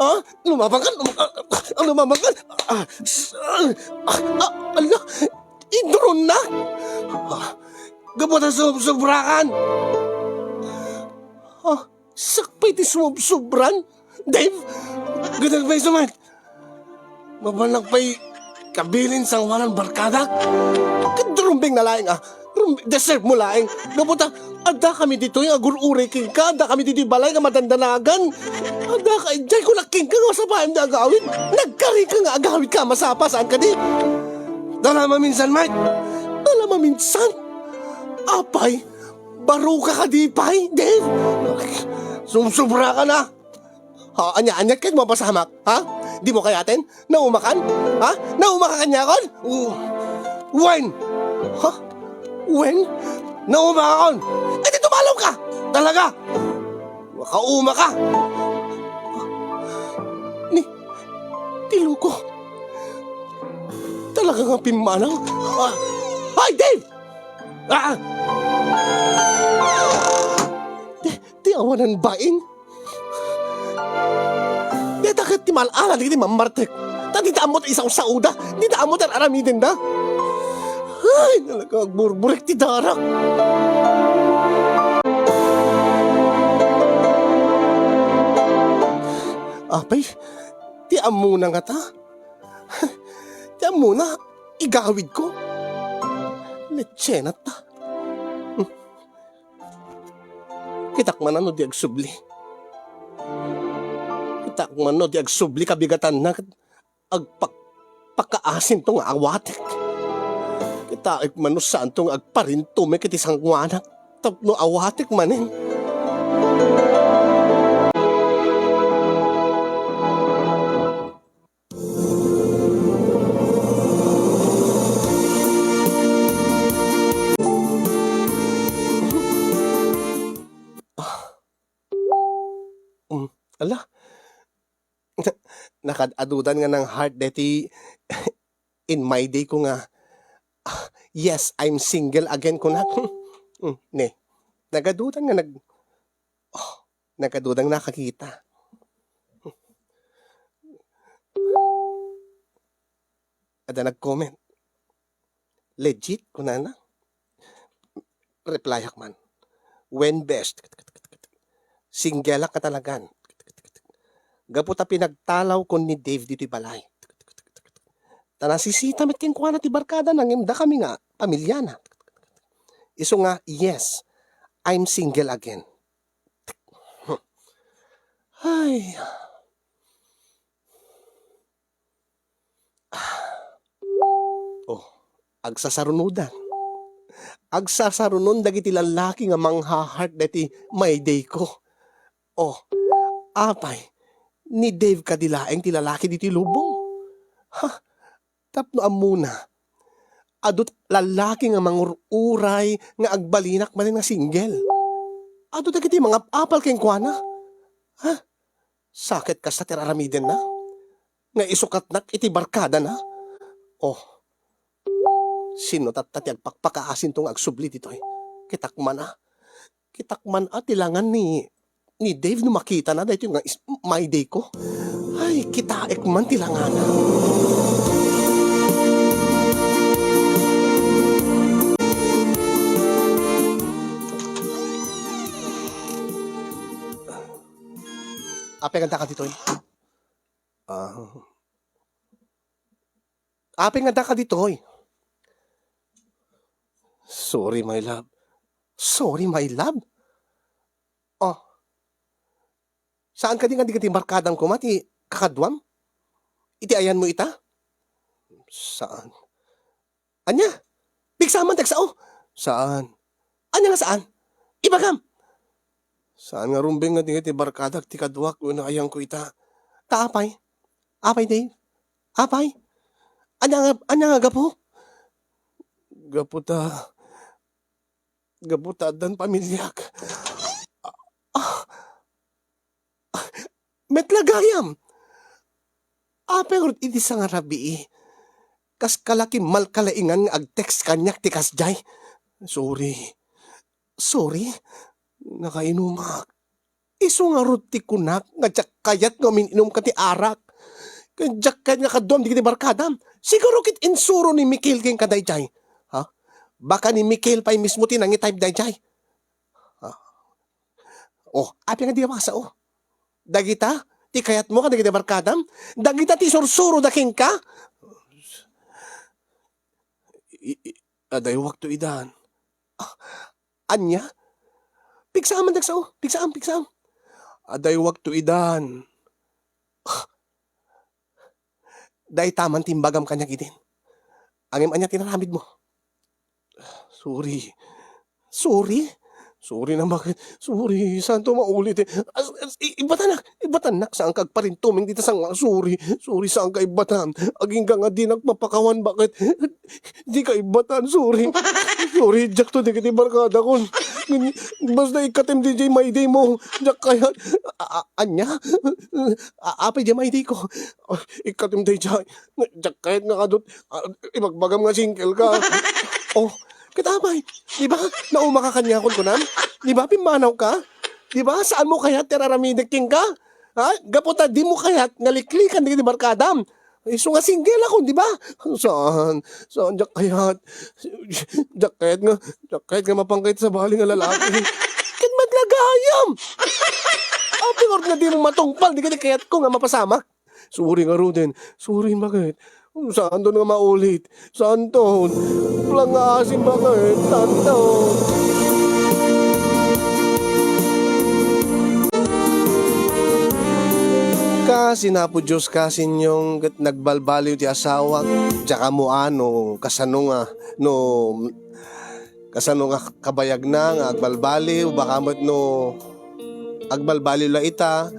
Ha? Lumabang ka? Lum-, ah, ah, lumabang ka? Ah, s-, ah, ah, ah, ala, idron na! Ah, gapu ta sub-, subrakan! Ah, sakbay ti sub-, subran? Dave, gadag pay suman! Mabalak pay kabilin sangoanan barkada? Ket rumbeng na laeng, ah. Rum-, deserve mo laeng. Gapu ta, adda kami ditoy nga agur-uray kenka, adda kami ditoy balay nga madandanagan. Adda ka, idiay ko na kenka nga masapaem nga agawid. Nagkari ka nga agawid ka, masapa, saan kadi? Dala maminsan, Mike. Dala maminsan? Apay, baro ka kadi pay, Dave? Sumsubra ka na. Ha, ania, ania ket mapasamak? Ha? Di mo kayaten? Naumakan? Ha? Naumaka kaniakon? U-, wen? Ha? Wen? Naumakakon? E di tumalaw ka! Talaga! Makauma ka! Ni, ti loko. Talaga nga pimmanaw. Ah! Ay, Dave! Ah! Ti, ti awanan bain. Deta ket ti mal-ala dagiti mammartek. Ta dita ammo ti isaw-saoda, dita ammo ti ar-aramidenda. Ay, talaga, agburburek ti darak. Apay, ti ammona ngata? Ti ammona, igawidko. Letsena ta. Kitak man no di agsubli. Kitak man no di agsubli kabigatanna ket agpakpakaasinto nga awatek. Kitaek man no saanto nga agparintumeng iti sangoanak tapno awatek manen. Ah. Mm, ala. Nakad-adudan nga nang-heart deti in my day ko nga, "Ah, yes, I'm single again," kunak. Mm, ne. Nagadudan nga nag-, oh, nagadudan nga nakakita. Adda nag-comment. "Legit?" kunana. Replyak man, "When, best? Singgelak nga talagan. Gapu ta pinagtalawko ni Dave ditoy balay. Ta nasisita met kenkuana ti barkadana ngem dakami nga pamiliana. Isu nga, yes, I'm single again." Ay. Oh, agsasarunodan. Agsasarunon dagiti lallaki nga mangha-heart deti my day ko. Oh, apay, ni Dave kadi laeng ti lalaki ditoy lubong? Ha? Tapno ammona, adu ti lallaki nga mangur-uray nga agbalinak manen nga single. Adu dagiti mangap-apal kenkuana. Ha? Sa ket kasta ti ar-aramidenna nga isukatnak iti barkadana? Oh, sino tatta ti agpakpakaasinto nga agsubli ditoy? Kitak man a, kitak man a ti langan ni, ni Dave no makitana daytoy nga is-, my day ko. Ay, kitaek man ti langana. Apay nga addaka ditoy? Ah. Apay nga addaka ditoy? Sorry, my love. Sorry, my love? Oh. Saan kadi nga dagiti barkadam koma ti kakaduam? Iti ayanmo ita? Saan? Ania? Pigsaman ti agsao? Saan? Ania nga saan? Ibagam! Saan nga rumbeng nga dagiti barkadak ti kaduak wenno ayanko ita? Ta apay? Apay, Dave? Apay? Ania nga, ania nga gapu? Gapu ta, gapu ta addan pamiliak. Ah, ah. Met la gayam! Apay ngarud iti sangarabii, kas kalaki malkalaingan nga agtext kaniak ti kasdiay? Sorry. Sorry. Nakainumak. Isu ngarud ti kunak nga diak kayat nga umin-inumka ti arak. Ken diak kayat nga kaduam dagiti barkadam. Siguro ket insuro ni Mikel kenka daydiay. Ha? Baka ni Mikel pay mismo ti nangi-type daydiay. Ha? Oh, apay nga di a maksao? Dagita ti kayatmo kadagiti barkadam? Dagita ti sursuroda kenka? I, i, adaywakto idan. Ah, ania? Pigsaam man ti agsao. Pigsaam, pigsaam. Adaywakto idan. Ah, dayta man ti imbagam kaniak idin. Ngem ania ti inaramidmo? Sorry. Sorry? Sorry na, bakit? Sorry, saanto maulit eh. As, as, i-, ibbatannak, ibbatannak, saanka agparintumeng dita sangoa. Sorry, sorry, saanka ibbatan. Agingga nga dinak mapakawan, bakit? Dika ibbatan, sorry. Sorry, diakto dagiti barkadakon. Basta ikkatem daydiay my day mo. Diak kayat. A-, a-, ania? A-, apay diay my day ko? Ikkatem daydiay. Diak kayat nga adut-, ah, ibagbagam nga single ka. Oh, ket apay, di ba? Naumaka kaniakon kunam? Di ba pimmanawka? Di ba? Saanmo kayat ti ar-aramidek kenka? Ha? Gapu ta dimo kayat nga liklikan dagiti barkadam. Isu nga single ako, di ba? Saan? Saan, diak kayat? Diak kayat nga, diak kayat nga mapanka iti sabali nga lalaki. Ket met la gayam! Apay ngarud nga dimo matungpal dagiti kayatko nga mapasamak? Sorry ngaruden. Sorry, bakit? Saanton nga maulit? Saanton? Kulang nga asin, bakit? Saanton? Kasi Apo Dios, kasinyon ket nagbalbaliw ti asawak, diak ammo a no kasano nga, no kasano nga kabayagna nga agbalbaliw, baka met no agbalbaliw la ita,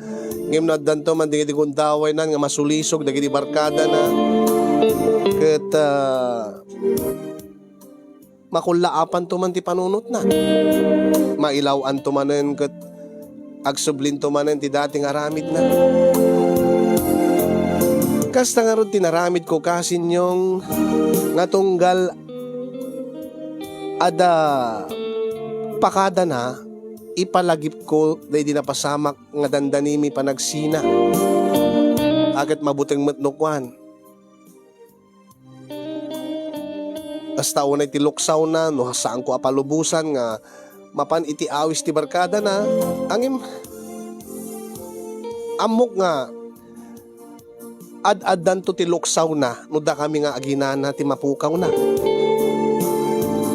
ngem no addanto man dagiti gundawaynan nga masulisog dagiti barkadana, ket, ah, makullaapanto man ti panunotna. Mailaw-anto manen ket agsublinto manen ti dati nga aramidna. Kasta ngarud ti naramidko, kasinyon, nga tunggal adda pakadana, ipalagipko daydi napasamak nga dandanimi panagsina. Ket mabuteng met no kuan, kasta unay ti luksawna no saanko a palubosan nga mapan iti awis ti barkadana, ngem ammok nga ad-addanto ti luksawna no dakami nga aginana ti mapukawna.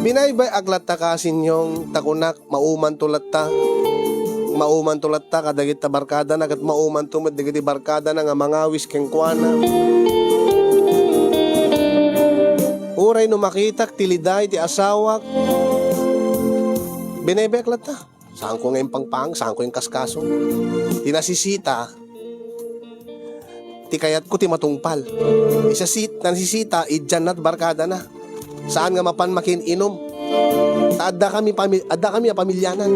Binaybay-ak latta, kasinyon, ta kunak, maumanto latta. Maumanto latta kadagiti barkadana, ket maumanto met dagiti barkadana nga mangawis kenkuana. Uray no makitak ti liday ti asawak, binebek latta. Saanko nga impangpang, saanko inkaskaso. Ti nasisita, ti kayatko ti matungpal. Ti sasi-, nasisita, idianna ti barkadana. Saan nga mapan makin-inum. Ta adda kami pami-, adda kami a pamilianan.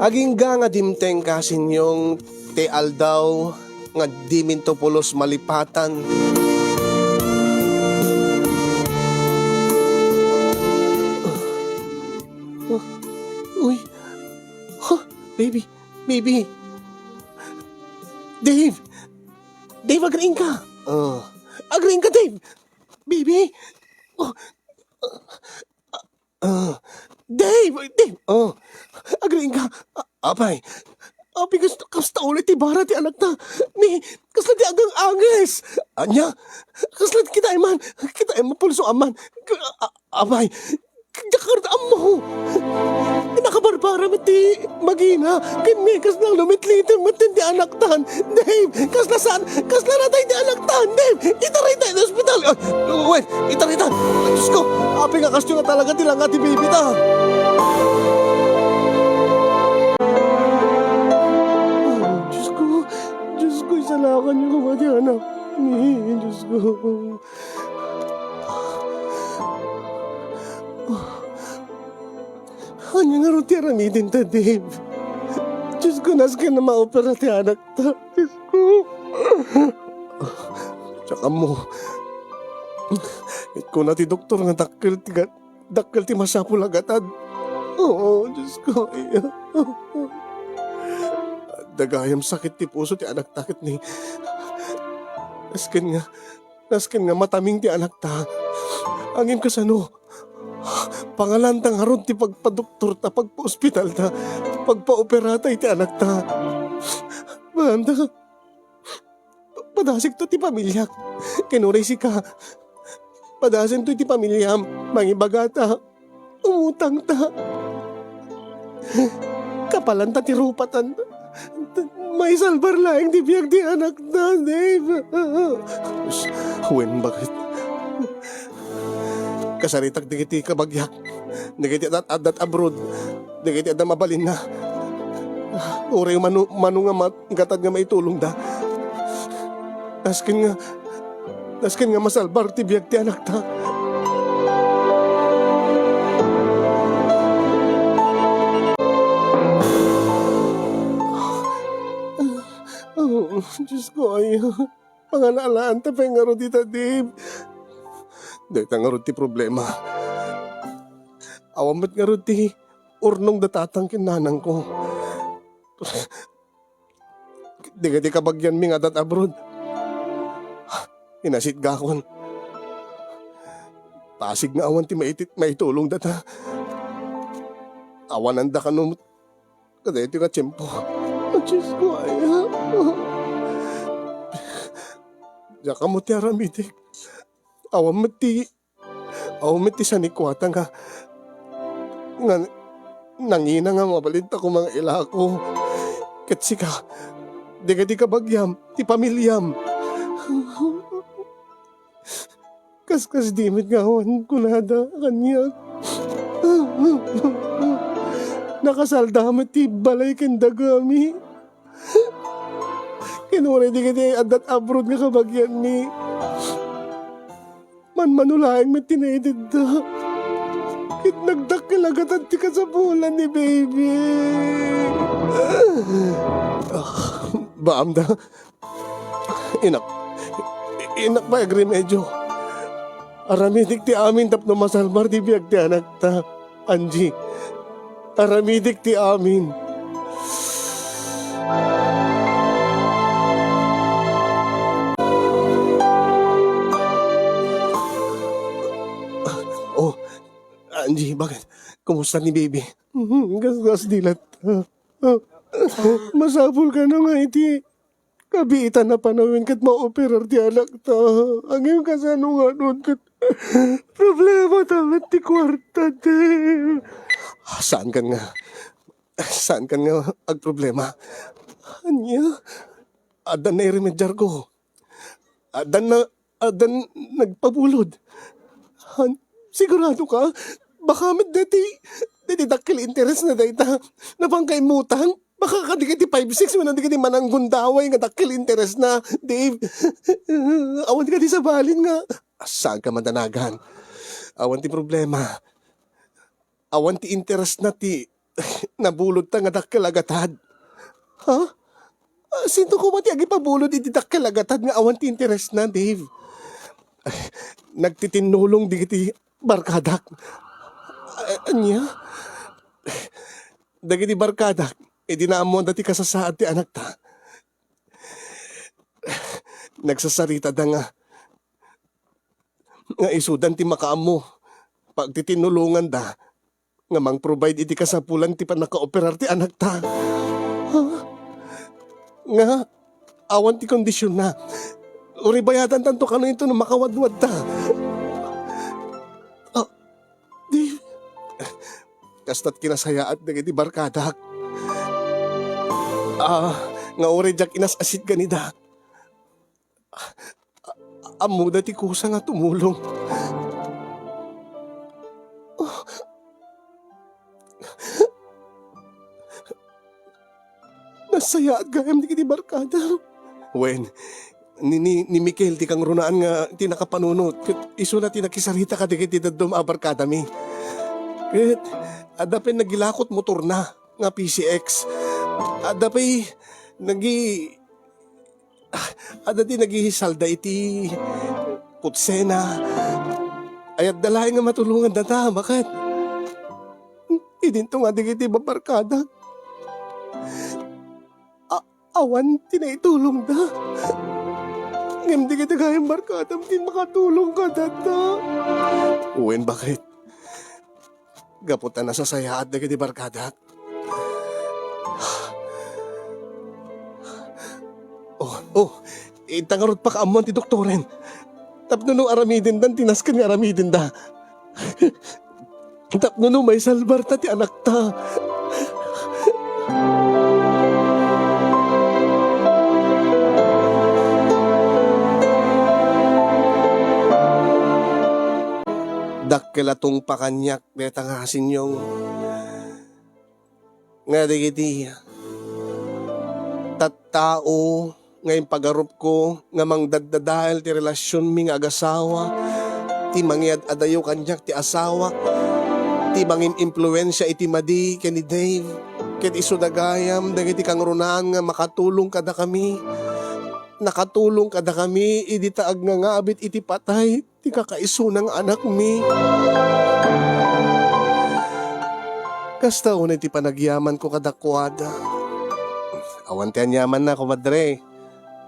Agingga nga dimteng, kasinyon, ti aldaw nga diminto pulos malipatan. Uy. Huh, baby, baby. Dave! Dave, agriingka! Oh. Agriingka, Dave! Baby! Oh. Ah, Dave! Dave! Oh. Agriingka! A-, apay! Apay, kas-, kasta ulit ti bara ti anakta. Ni, kasla ti agang-anges! Ania? Kasla ti kitaem man! Kitaem man, pulso amman! K-, a-, a-, apay! Diak ngarud ammo. Nakabarbara met ti magina. Ken ni, kasla lumitlitem met ti anaktan. Dave, kasla saan, kasla natay ti anaktan. Dave, itarayta iti ospital. Ah, wen, itarayta. Diyos ko, apay nga kastoy nga talaga ti langa ti baby ta. Diyos ko, Diyos ko, isalakanyo koma ti anak. Ni, Diyos ko. Ania ngarud ti aramidenta, Dave? Diyos ko, nasken a maopera ti anakta. Diyos ko. Diak ammo. Ket kuna ti doktor nga dakkel ti gat-, dakkel ti masapul a gatad. Oo, Diyos ko. Adda gayam sakit ti puso ti anakta ket ni. Nasken nga Nasken nga mataming ti anakta. Ngem kasano? Pangalanta ngarud ti pagpadoktorta, pagpaospitalta, pagpaoperata iti anakta. Baanda, padasekto ti pamiliak. Ken uray sika, padasentoy ti pamiliam. Mangibagata. Umutangta. Kapalanta ti rupatan. Maisalbar laeng ti biag ti anakta, Dave. Wen, baket? Kasaritak dagiti kabagiak, dagiti adda, adda abroad, dagiti adda mabalinna. Uray mano, mano nga mat-, gatad nga maitulongda. Nasken nga, nasken nga masalbar ti biag ti anakta. Oh, Diyos ko, ay, pangalalaanta pay ngarud ita, Dave. Dayta ngarud ti problema. Awan met ngarud ti urnong da tatang ken nanangko. Dagiti kabagianmi nga adda abroad, inasitgakon. Pasig nga awan ti maitit-, maitulongda ta awananda kano kadaytoy nga tiempo. Diyos ko, ay. Diak ammo ti aramidek. Awan met ti Awan met ti sanikuata nga, nga, nangina nga mabalin ta koma nga ilako. Ket sika, dagiti kabagiam, ti pamiliam. Kaskasdi met nga awan kunada kaniak. Nakasalda met ti balay ken dagami. Ken uray dagiti adda abroad nga kabagianmi, manmano laeng met ti naitedda. Ket nagdakkel a gatad ti kasapulan ni baby. Ah, baamda. Inak, inak pay agremedyo. Aramidik ti amin tapno masalbar ti biag ti anakta. Angie, aramidik ti amin. Oh, Angie, bakit? Kumusta ni baby? Mhm, gasgas dilat. Masapul kano nga iti kabiitan a panawen ket maoperar ti anakta. Ngem kasano ngarud ket problemata met ti kuarta, Dave. Saankan nga, saankan nga agproblema. Ania? Adda nairemediarko. Adda na, adda nagpabulod. Han, sigurado ka? Baka met deti, deti dakkel interes na dayta. Napangka immutang? Baka kadagiti five six wenno dagiti mananggundaway nga dakkel interes na, Dave. Awan kadi sabalin nga. Saan ka madanagan? Awan ti problema. Awan ti interes na ti nabulod ta nga dakkel a gatad. Ha? Ah, sinto koma ti agipabulod iti dakkel a gatad nga awan ti interes na, Dave? Nagtitinnulong dagiti barkadak. Ah, ania? Dagiti barkadak, idi naammoanda ti kasasaad ti anakta, nagsasaritada nga, nga isudan ti makaammo. Pagtitinnulonganda nga mang-provide iti kasapulan ti pannakaoperar ti anakta. Ha? Nga awan ti kondisionna. Uray bayadantanto kano inton makawadwadta. Ah, di, kasta't kinasayaat dagiti barkadak. Ah, nga uray diak inas-asit kanida. Ammoda ti kusa nga tumulong. Oh. Nasayaat gayam dagiti barkada. Wen, ni, ni, ni Mikel ti kangrunaan nga ti nakapanunot, ket isuna ti nakisarita kadagiti dadduma a barkadami. Ket adda pay nagilakot motorna nga P C X. Adda pay nagi-, ah, adda ti nagisalda iti kutsena. Ayatda laeng nga matulongandata, baket. Idinto nga dagiti barkada. A-, awan ti naitulongda. Ngem dagiti gayam barkadam ti makatulong kadata. Wen, baket. Gapu ta nasasayaat dagiti barkadak. Oh, oh, inta ngarud pakaammoan ti doktoren. Tapno no aramidendan ti nasken nga aramidenda. Tapno no maisalbarta ti anakta. Dakkel a tungpa kaniak dayta nga sinyong nga dagiti tattao nga impagarupko nga mangdaddadael ti relasionmi nga agasawa, ti mangiad-adayo kaniak ti asawak, ti mangin-impluensia iti madi ken ni Dave, ket isuda gayam dagiti kangrunaan nga makatulong kadakami, nakatulong kadakami idi ta agngangabit iti patay ti kakaisuna nga anakmi. Kasta unay ti panagyamanko kadakuada. Awan ti anyamanna, komadre.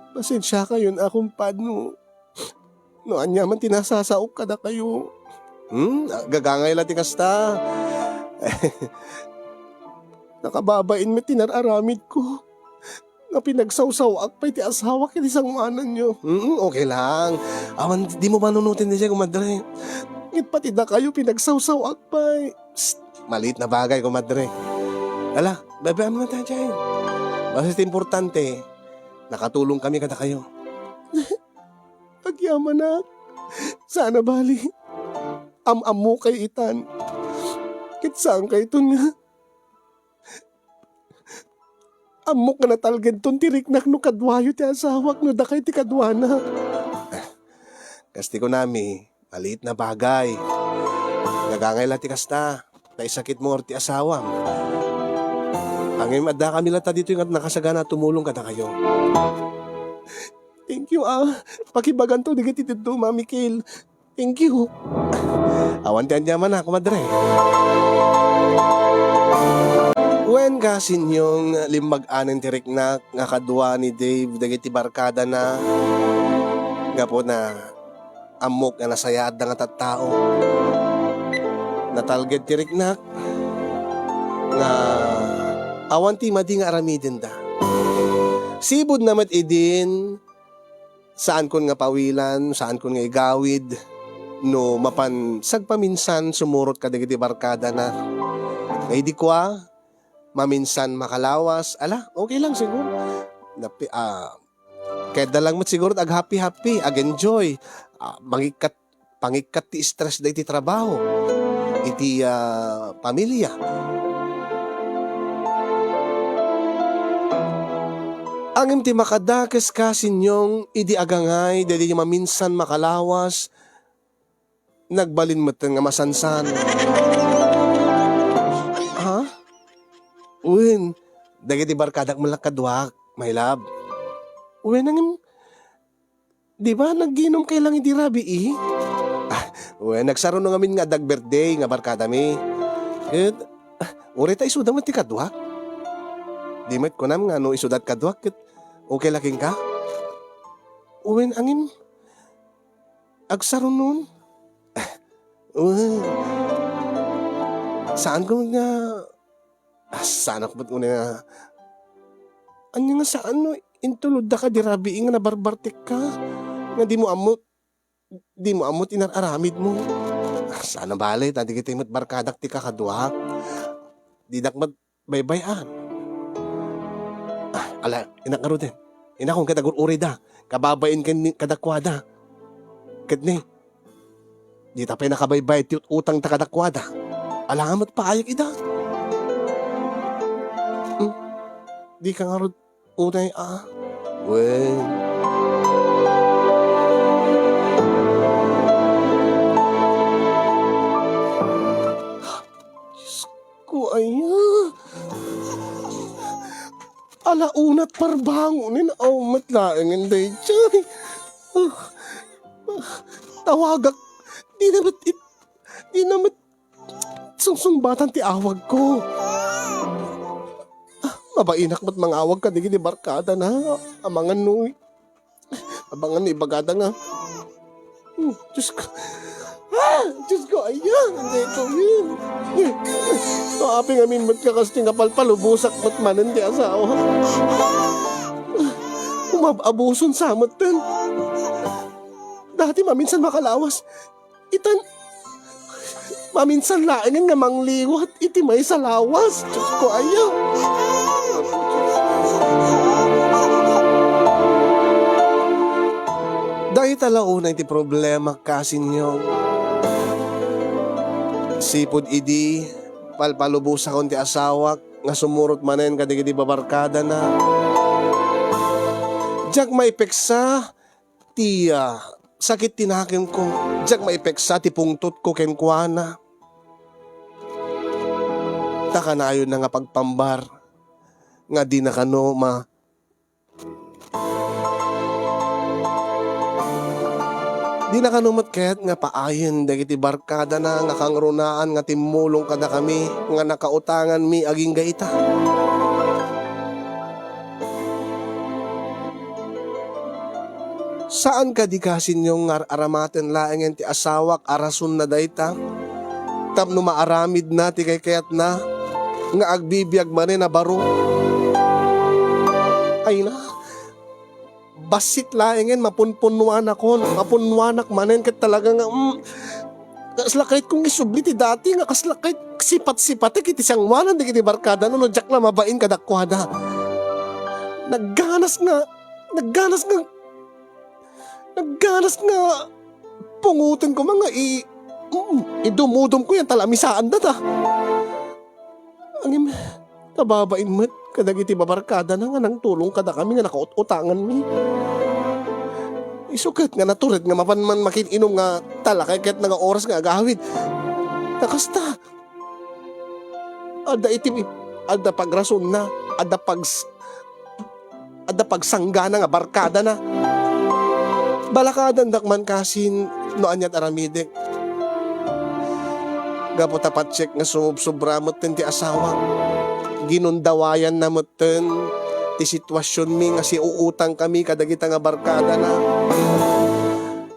Pasensiakayon a kumpad no, no aniaman ti nasasaok kadakayo. Hmm, gagangay la ti kasta. Nakababain met ti nar-aramidko. Nga pinagsawsawaak pay ti asawak iti sangoananyo. Mm, okay lang. Awan, di mo panunoten daydiay, komadre. Ngem pati dakayo pinagsawsawaak pay. Psst! Maliit na bagay, komadre. Ala, baybay-am nga ta dyan. Basta ti importante, nakatulong kami kadakayo. Agyamanak. Sana bali. Am-ammokay itan. Ket saankayton nga. Ammok nga natalgedton ti riknak no kaduayo ti asawak, no dakay ti kaduana. Kas ti kunami, maliit na bagay. Nagangay la ti kasta, ta isakitmo ti asawam. Ngem adda kami latta ditoy nga nakasagana a tumulong kadakayo. Thank you, ah. Pakibaganto dagiti dadduma, Mikel. Thank you. Awan ti aniaman a, komadre. Wen, kasinyong, limmag-anen ti riknak nga kadua ni Dave dagiti barkadana. Gapu na, ammok nga nasayaatda nga tattao. Natalged ti riknak nga awan ti madi nga aramidenda. Sibud na met idin, saankon nga pawilan, saankon nga igawid no mapan sagpaminsan sumurot kadagiti barkadana. Nga idi kua, maminsan makalawas, ala, okay lang siguro. Napi-, ah, kayatda lang met siguro aghappy-happy, ag-enjoy, ah, mangikkat, pangikkat ti stress dagiti trabaho, iti, ah, pamilya. Ngem ti makadakes, kasinyong, idi agangay daydi maminsan makalawas, nagbalin metten nga masansan. Ha? Wen, dagiti barkadak met la kaduak, my love. Wen, ngem, di ba, naginom kay lang idi rabii? Ah, wen, nagsaruno ngamin nga adda ag-birthday nga barkadami. Ket, ah, uray ta isuda met ti kaduak. Di met kunam nga no isuda ti kaduak, ket okay la kenka? Wen, ngem, agsarunon? Ah, wen. Saanko nga, ah, saanak met unay nga, ania nga saan no intulodda ka di rabii nga nabarbartekka? Nga dimo ammo, dimo ammo ti inar-aramidmo? Ah, saan a bale, ta dagiti met barkadak ti kakaduak. Didak met baybay-an. Ah, ala, inak ngaruden. Inakon ket agur-urayda. Kababain ken ni-, kadakuada. Ket ni, dita pay nakabaybay ti ut-, utangta kadakuada. Ala nga met paayek ida. Hmm? Dika ngarud unay a. Wen. Diyos ko, aya. Ala unat parbangonen, aw met laengen daytoy. Ah, tawagak. Di na met it-, di na met sungsungbatan ti awagko. Ah, mabainak met mangawag kadagiti barkadana. Amangan no Abangan no ibagada nga, "Hmm, Diyos ko. Ah, Diyos ko, aya, hindi ko yun." No, apay ngamin met nga kas ti nga palpalubosak met manen ti asawa. Umab-abuson sa met ten. Dati maminsan makalawas. Itan, maminsan laengen nga mangliwat iti maysa lawas. Diyos ko, aya. Dayta la unay ti problema, kasinyo. Sipud idi, palpalubosakon ti asawak nga sumurot manen kadagiti babarkadana. Diak maipeksa ti, ah, sakit ti nakemko, diak maipeksa ti pungtotko kenkuana. Ta kanayonna nga pagpambar nga dina kano ma-, dina kano met ket nga paayen dagiti barkadana nga kangrunaan nga timmulong kadakami nga nakautanganmi agingga ita. Saan kadi kasinyo nga ar-aramaten laengen ti asawak a rasonna dayta tapno maaramidna ti kaykayatna nga agbibiag manen a baro? Ay na, bassit laengen mapunpunnuanakon, mapunnuanak manen ket talaga nga, mm, kasla kayatko nga isubli ti dati nga kasla kayat-, sipat-sipatek iti sangoanan dagiti barkada no, no diak la mabain kadakuada. Nagganas nga, nagganas nga, nagganas nga pungoten koma nga i-, mm, idumudom ko yan, ta la misaanda ta. Ngem, nababain met kadagiti babarkadana nga nangtulong kadakami nga nakaut-utanganmi. Isu ket nga natured nga mapan man makin-inom nga talakay ket nga oras nga agawid. Ta kasta, adda iti, adda pagrasonna, adda pags-, adda pagsanggana nga barkadana. Balakadandak man kasin no aniat aramidek. Gapu ta patsek nga sumubsobra metten ti asawak. Ginundawayanna metten ti situasionmi nga siuutang kami kadagita nga barkadana.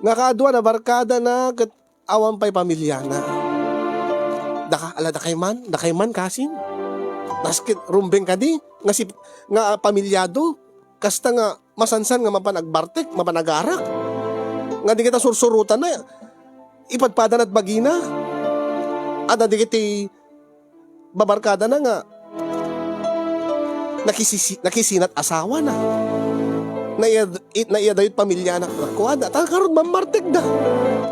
Nga kaduana barkadana ket awan pay pamiliana. Daka, ala, dakay man, dakay man kasin. Nasket rumbeng kadi nga si, nga pamilyado, kasta nga masansan nga mapan agbartek, mapan agarak. Nga di kita sursurutan na, ipadpadan at bagina. Adda dagiti babarkadana nga nakisisi-, nakisinat asawana. Naiya-, i-, naiyadayo ti pamilyana. Kuada, ta karon mammartekda.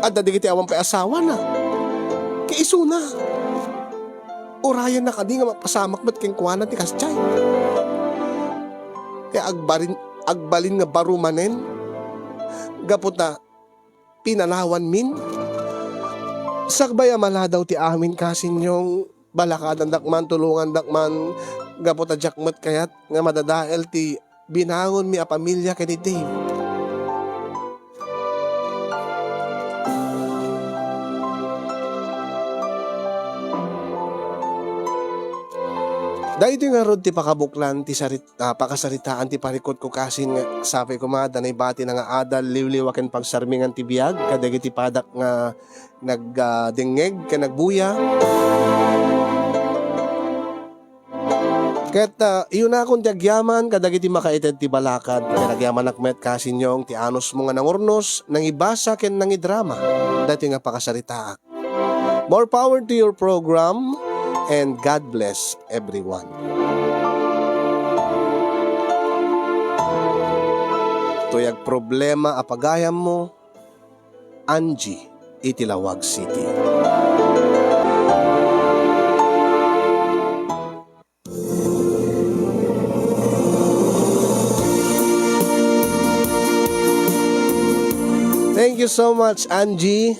Adda dagiti awan pay asawana. Ket isuna. Urayenna kadi nga mapasamak met kenkuana ti kasdiay. Ket agbarin-, agbalin nga baro manen. Gapu ta pinanawanmin. Sakbay a maladaw ti amin, kasinyo, balakadandak man, tulongandak man, gapu ta diak met kayat nga madadael ti binangonmi a pamilia ken ni Dave. Daytoy ngarud ti pakabuklan ti sarit-, ah, pakasaritaan ti parikutko, kasin nga sapay koma ta naibatina nga adal, liwliwa ken pagsarmingan ti biag kadagiti padak nga nag-, ah, dengngeg ken nagbuya. Ket, ah, iyunakon ti agyaman kadagiti makaited ti balakad. Ket agyamanak met, kasinyo, ti anusmo nga nangurnos, nangibasa ken nangidrama daytoy nga pakasaritaak. More power to your program, and God bless everyone. Tuyag problema a pagayammo, Angie, iti Laoag City. Thank you so much, Angie.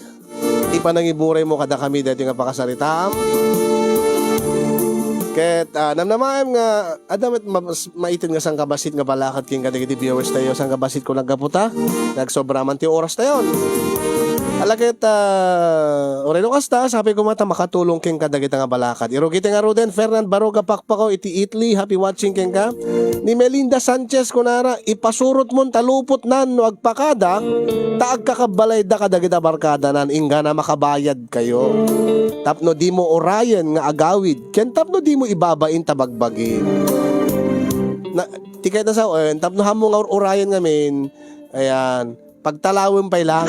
Ipanangiburaymo kadakami daytoy nga pakasaritaam. Ket, ah, namnamaem nga adda met ma-, maited nga sangkabassit nga balakad ken kadagiti viewers tayo, sangkabassit ko naggaputa, nagsobra man ti oras tayon. Ala ket, ah, uray no kasta, sapay koma ta makatulong ken kadagita nga balakad. Irugite nga Ruden Fernand Baroga Pakpako iti Italy, happy watching kenka. Ni Melinda Sanchez kunana, ipasurotmon ta lupotnan no agpakada, ta agkakabbalayda kadagita barkadanan, inggana makabayad kayo. Tapno dimo urayen nga agawid, ken tapno dimo ibabain ta bagbagi. Na, ti kayat a sawen, tapno hammo nga ur-urayen ngamin, ayan, pagtalawem pay lang.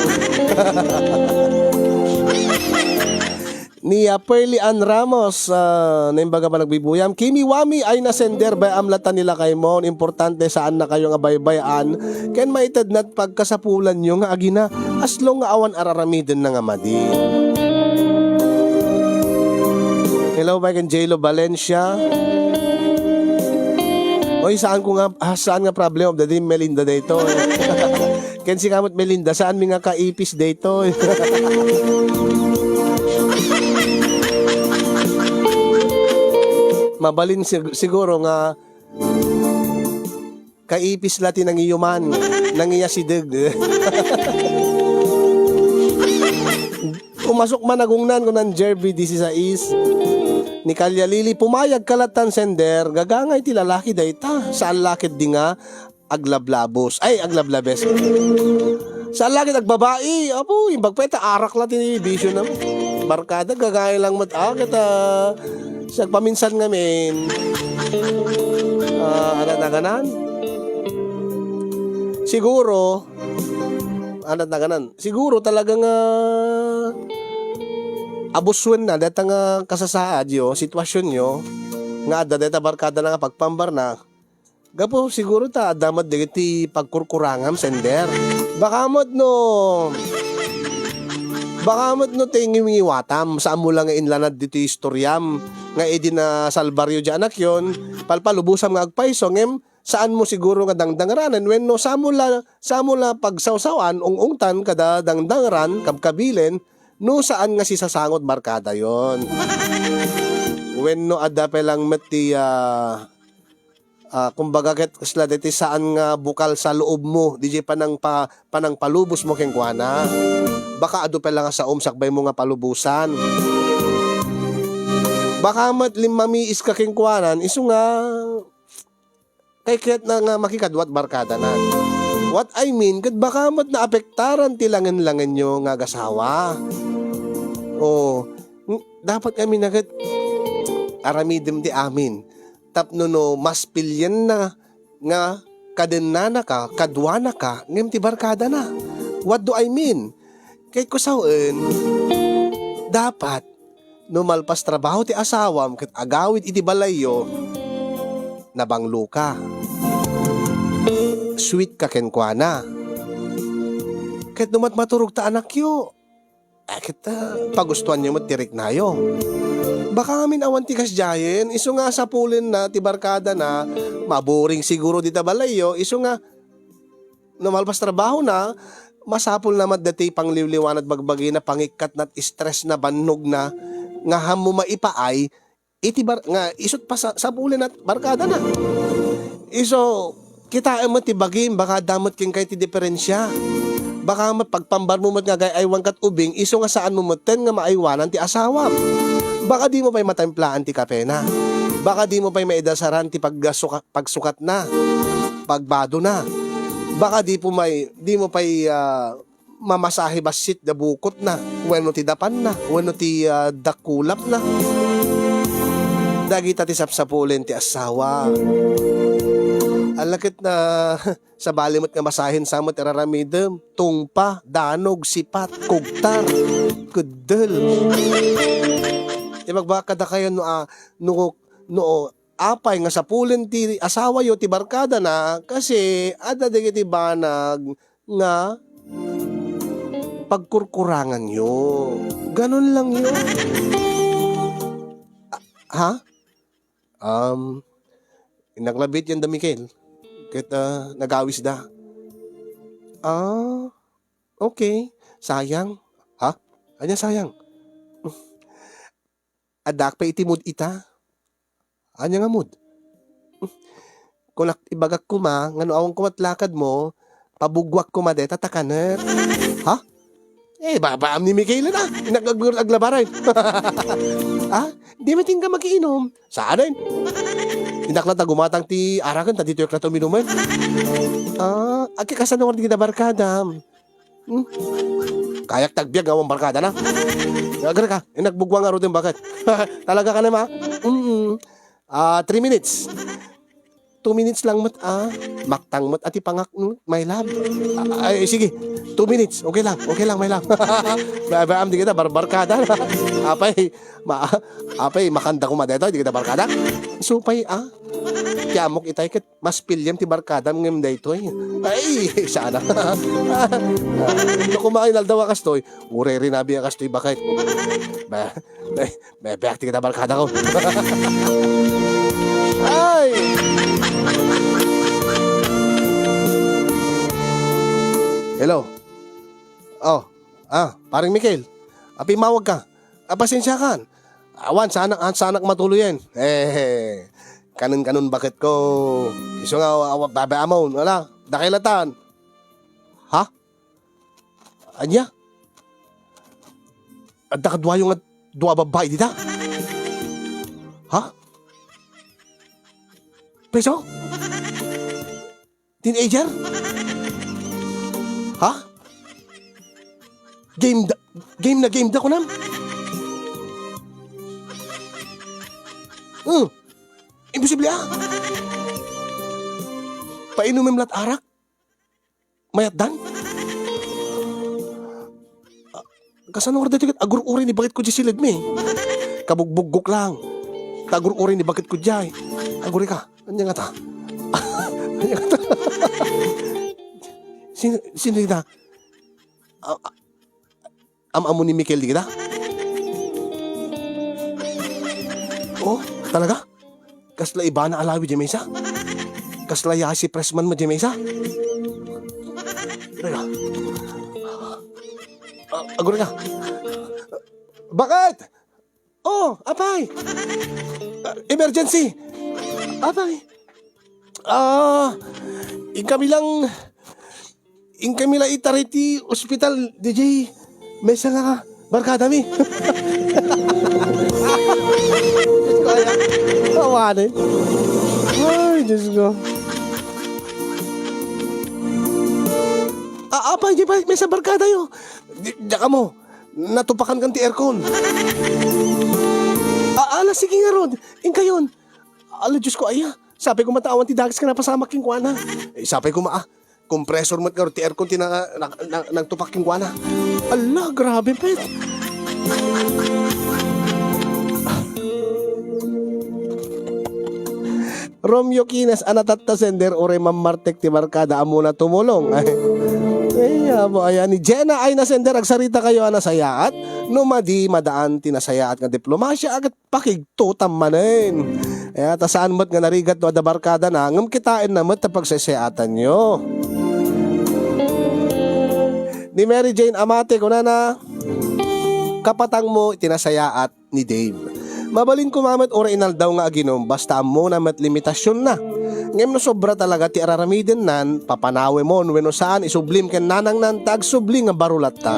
Ni, ah, Pearly Ann Ramos, ah, naimbag a panagbigbuyam, "Kimi Wami ay nasender, bay-am latta ni lakaymo. Importante, saan na kayo nga baybay-an. Ken maited na pagkasapulan nyo nga agina. As long nga awan araramidenna nga madi." Hello, bay ken J-Lo Valencia. Oy, saan ko nga, ah, saan nga problem of the day, Melinda, daytoy. Ken sika met, Melinda, saan mi nga kaipis daytoy? Mabalin sig-, siguro nga kaipis la ti nangiyuman, nangiyasideg. Umasok man agungnan, kunan Jerby, disisais. Ni Kalya Lili, pumayag ka lattan sender, gagangay ti lalaki dayta. Saan la ket di nga aglablabos. Ay, aglablabes. Saan la ket agbabai. Apo, imbag pa ita, arak la ti bisyo na. Barkada, gagangay lang met. Ah, kita, sagpaminsan ngamin. Ah, ano na ganan? Siguro, ano na ganan? Siguro talaga nga abusuen na deta nga kasasaad yo, sitwasyon yo, nga adda deta barkada na nga pagpambar na, gapu siguro ta adda met dagiti pagkurkurangam, sender. Baka met no, baka met no ti ngiwingiwatam, saan mo lang nga inlanad ditoy istoriam, nga idi nasalbar yo di anakyon, palpalubosam nga agpayso, ngem saan mo siguro nga dangdangranen, wenno saan mo la, saan mo la pagsawsawan, ung-ungtan kada dangdangran, kabkabilen, no saan nga sisasangot barkadayon. Wenno adda pay lang met ti, ah, ah, kumbaga ket kasla deti saan nga bukal sa loob mo, di jay panangpa-, panangpalubos mo kenkuana. Baka adu pay lang nga saom sakbay mo nga palubosan. Baka met limmamiis ka kenkuanan, isu nga kay ket na nga makikaduat barkada na. What I mean, ket baka met naapektaran ti langen-langenyo nga agasawa. O, ng-, dapat ngamin na ket aramidem ti amin. Tapno no mas pilienna nga kadennanaka, kaduanaka, ngem ti barkadana. What do I mean? Kay kusawen, dapat no malpas trabaho ti asawam ket agawid iti balayyo, nabangloka. Sweet ka kenkuana. Ket no matmaturog ta anakyo, ah, ket, ah, pagustuanyo met ti riknayo. Baka ngamin awan ti kasdiayen, isu nga sapulenna ti barkadana, maburing siguro dita balayyo, isu nga no malpas trabahona, masapulna met daytoy pangliwliwana, bagbagina, pangikkat na, stress na, bannog na, nga hammo maipaay iti bar-, nga isut' pa sa-, sapulen a barkada na. Isu, kitaem met ti bagim, baka adda met kenka iti diferensia. Baka met pagpambar mo met nga agay-aywan kat ubing, isu nga saan mo metten nga maaywanan ti asawam. Baka di mo pay matimplaan ti kapena. Baka di mo pay maidasaran ti pagsuka-, pagsukatna, pagbadona. Baka di po may, di mo pay, ah, mamasahe bassit da bukotna, wenno ti dapanna, wenno ti, ah, dakulapna. Dagita ti sapsapulen ti asawa. Alakit na, sabali met nga masahen sa met iraramidem, tungpa, danog, sipat, kugtar, keddel. Ibagbagak kadakayo no, ah, no, no, apay nga sapulen ti asawayo ti barkadana, kasi adda dagiti banag nga pagkurkuranganyo. Ganun lang yun. Ah, ha? Um, innak la bityen da Mikel. Ket, ah, nagawis da. Ah, okay. Sayang. Ha? Ania sayang? Addaak pay iti mood ita. Ania nga mood? Kunak, ibagak koma nga no awan koma ti lakadmo, pabugguak koma deta ta kanek. Ha? Eh, babaam ni Michael na. Inag-, ag-, aglabaray. Ha? Di met inka makiinom. Saanen? Innak la ta gumatang ti araken, ta ditoy ak la ta uminumen. Ah, agkikasano nga di kita barkadam? Hmm? Kayak ti agbiag nga awan barkada na. Agar ka, eh, nagbugwa nga rudin, bakit? Talaga ka na, ma? Mm. Ah, three minutes. Two minutes lang met, ah. Maktang met, ati pangak, no? My love. Ah, ay, sige. Two minutes. Okay lang. Okay lang, my love. Ba, ba, am, di kita, bar-, barkada na. Apay, ma-, apay, makanda ko madetoy, di kita barkada. Supay, ah. Ti amok itay ket mas piliem ti barkadam ngem daytoy. Ay, sana. No kumain aldaw a kastoy, uray rinabi a kastoy bakit? Ba, ba, ba, ba, ti kita barkada ko. Ay! Hello. Oh, ah, paring Mikel. Apimawag ka. Ah, pasensiakan. Awan, sanak, ah, sanak matuloyen. Eh, kanun-kanun bakit ko. Isu nga, awa, baba amon, wala. Dakay latan. Ha? Anya? Adda kaduayo nga dua babbai dita? Ha? Preso? Teenager? Ha? Game da, game na game da, kunam? Hmm. Imposible, ah. Painumin lat arak? Mayat dan? Ah, Kasano nga daytoy ket agur-uray ni baketko diay siled mi? Kabugbuggok lang. Ta agur-uray ni baketko diay. Agurayka. Ania ngata? Ania ngata? Sino, sino dita? A-, a-, am-ammo ni Mikel dita? Oh, talaga? Kasla Ivana Alawi diay maysa? Kasla Yasi Pressman met diay maysa? Talaga? A-, agurayka. Bakit? Oh, apay! Ah, emergency! Apay! Ah, inkami lang, inkami lang itarek iti ospital, diay maysa nga barkadami. Diyos ko, aya. Awanen. Ay, Diyos ko. Ah, apay, diay pay maysa barkadayo. Di, diak ammo. Natupakan kan ti aircon. A-, ala, sige ngarud. Inkayon. Ala, Diyos ko, aya. Sapay koma ta awan ti dakes nga napasamak kenkuana. Eh, sapay koma, ah. Compressor met ngarud ti aircon ti na-, na-, na-, nagtupak kenkuana. Ala, grabe, pet. Romeo Quines, a natatta sender, uray mammartek ti barkada, ammona tumulong. Ay, ay, amo, ayan, ni Jenna, ay, na sender, agsarita kayo a nasayaat. No madi, madaan ti nasayaat nga diplomasia, ket pakigtutam manen. Aya, ta saan met nga narigat no adda barkadana, ngem kitaenna met ta pagsaysayaatanyo. Ni Mary Jane Amate, kunana, kapatangmo iti nasayaat ni Dave. Mabalin koma met uray inaldaw nga aginum, basta ammona met limitasionna. Ngem no sobra talaga ti araramidennan, papanawemon wenno saan, isublim ken nanangnan ta agsubli nga baro latta.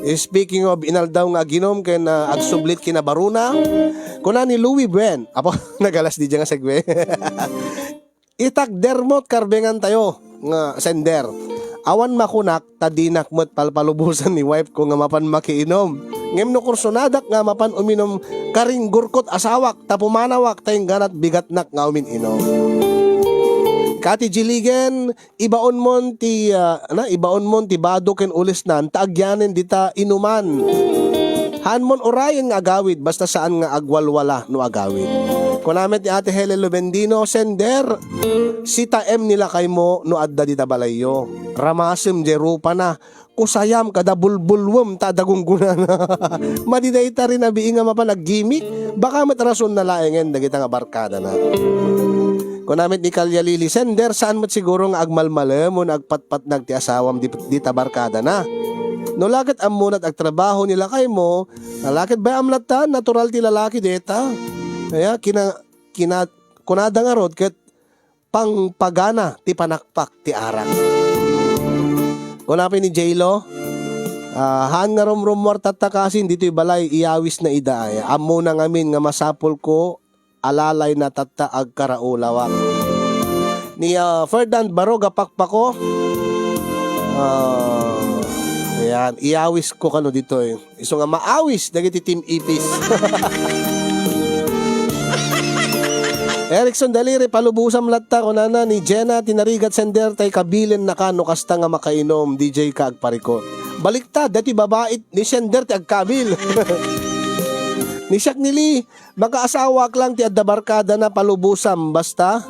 Speaking of inaldaw nga aginum ken, ah, agsubli ti kinabarona, kuna ni Louie Buen, apo, nagalas di nga segue. Itakdermo ti karbengan tayo nga sender. Awan makunak ta dinak met palpalubosan ni wife ko nga mapan makiinom. Ngem no kursonadak nga mapan uminom, karinggurkot asawak ta pumanawak ta ingganat bigatnak nga umin-inom. Kati Jiligen, ibaonmon ti, ah, na, ibaonmon ti bado ken ulesnan ta agyanen dita inuman. Haanmon urayen nga agawid, basta saan nga agwalwala no agawid. Kuna met ni Ate Helen Lubendino, sender, sitaem ni lakaymo no adda dita balayyo. Ramasem diay rupana, kusayam kada bulbulwem ta adda gunggonana. Madi dayta rin a bii nga mapan aggimik, baka met rasonna laengen dagita nga barkadana. Kuna met ni Kalya Lili, sender, saan met siguro nga agmalmalem wenno agpatpatnag ti asawam di, dita barkadana. No la ket ammona ti agtrabaho ni lakaymo, la ket bay-am latta, natural ti lalaki dayta. Kaya kina-, kina-, kunada ngarud ket pangpagana ti panakpak ti arak. Kuna pay ni J-Lo, ah, haan nga rumrummuar tatta kasin ditoy balay, iyawisna ida. Ay, ammona ngamin nga masapulko, alalayna tatta agkaraulawak. Ni, ah, Ferdinand Baroga Pakpako, ah, ayan, iyawisko kano ditoy. Isu nga maawis dagiti Team Ipis. Erickson Daliri, palubosam latta, kunana ni Jenna, ti narigat sender tay kabilennaka no kasta nga makainom, D J ka agparikot. Baliktad, dati babai ni sender ti agkabil. Ni siak ni Lee, makaasawak lang ti adda barkadana, palubosam, basta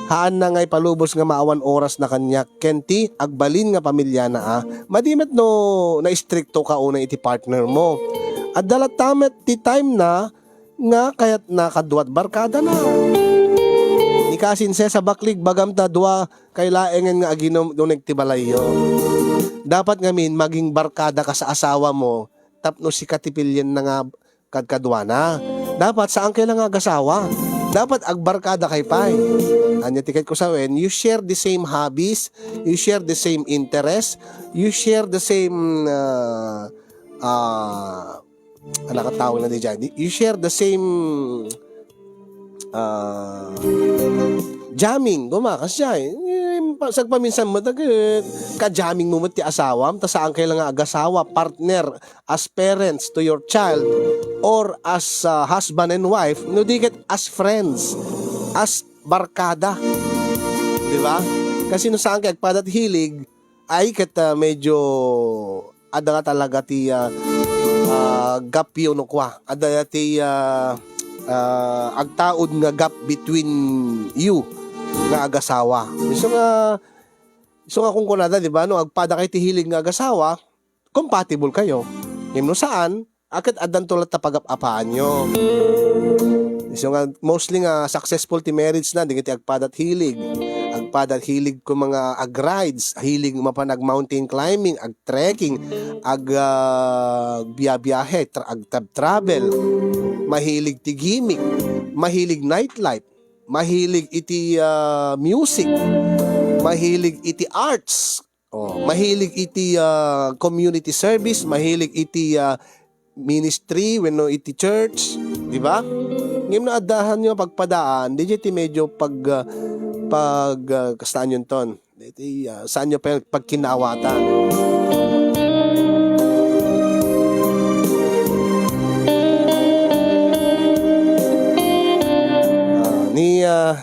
haanna nga ipalubos nga maawan orasna kaniak, ken ti agbalin nga pamilyana a. Madi met no naistrikto ka unay iti partner mo. Adda latta met ti time na nga kayatna kaduat barkadana. Ni kasin Cesar Baklig, bagam ta dua kay laengen nga aginom uneg ti balayyo. Dapat ngamin maging barkada ka sa asawa mo tapno sika ti pilienna nga kadkaduana. Dapat saan kay la nga agasawa. Dapat agbarkada kay pay. Anya ti ket ko sawen, you share the same hobbies, you share the same interests, you share the same, ah, ah, anak at tawag na di dyan. You share the same, ah, jamming. Gumakas siya eh. Eh, pa-, sagpaminsan mo, tag-, ka-jamming mo met ti asawam, ta saan kay la nga agasawa, partner, as parents to your child, or as, ah, husband and wife, no di ket as friends, as barkada. Di ba? Kasi no saan kay agpadat hilig, ay ket, ah, medyo adda nga talaga ti, ah, ah, gap you no kua. Adda ti, ah, ah, agtaud nga gap between you nga agasawa. Isu nga, isu nga kunkunada, di ba, no, agpada kayo ti hilig nga agasawa, compatible kayo. Ngem no saan, a, ket addanto latta pagap-apaanyo. Isu nga, mostly nga successful ti marriage na, dagiti agpadat hilig. Agpadat hilig ko mga ag-rides, hilig mapan ag-mountain climbing, ag-trekking, ag, ah, biyabiyahe, tra-, ag-, tab-, travel. Mahilig ti gimmick, mahilig nightlife, mahilig iti, ah, music, mahilig iti arts, oh, mahilig iti, ah, community service, mahilig iti, ah, ministry wenno iti church, di ba? Ngem no addahanyo pagpadaan, di ti medyo pag, ah, pag, ah, kastaanyon ton. Di ti, ah, saanyo pa pagkinaawatan. Ah, ni, ah,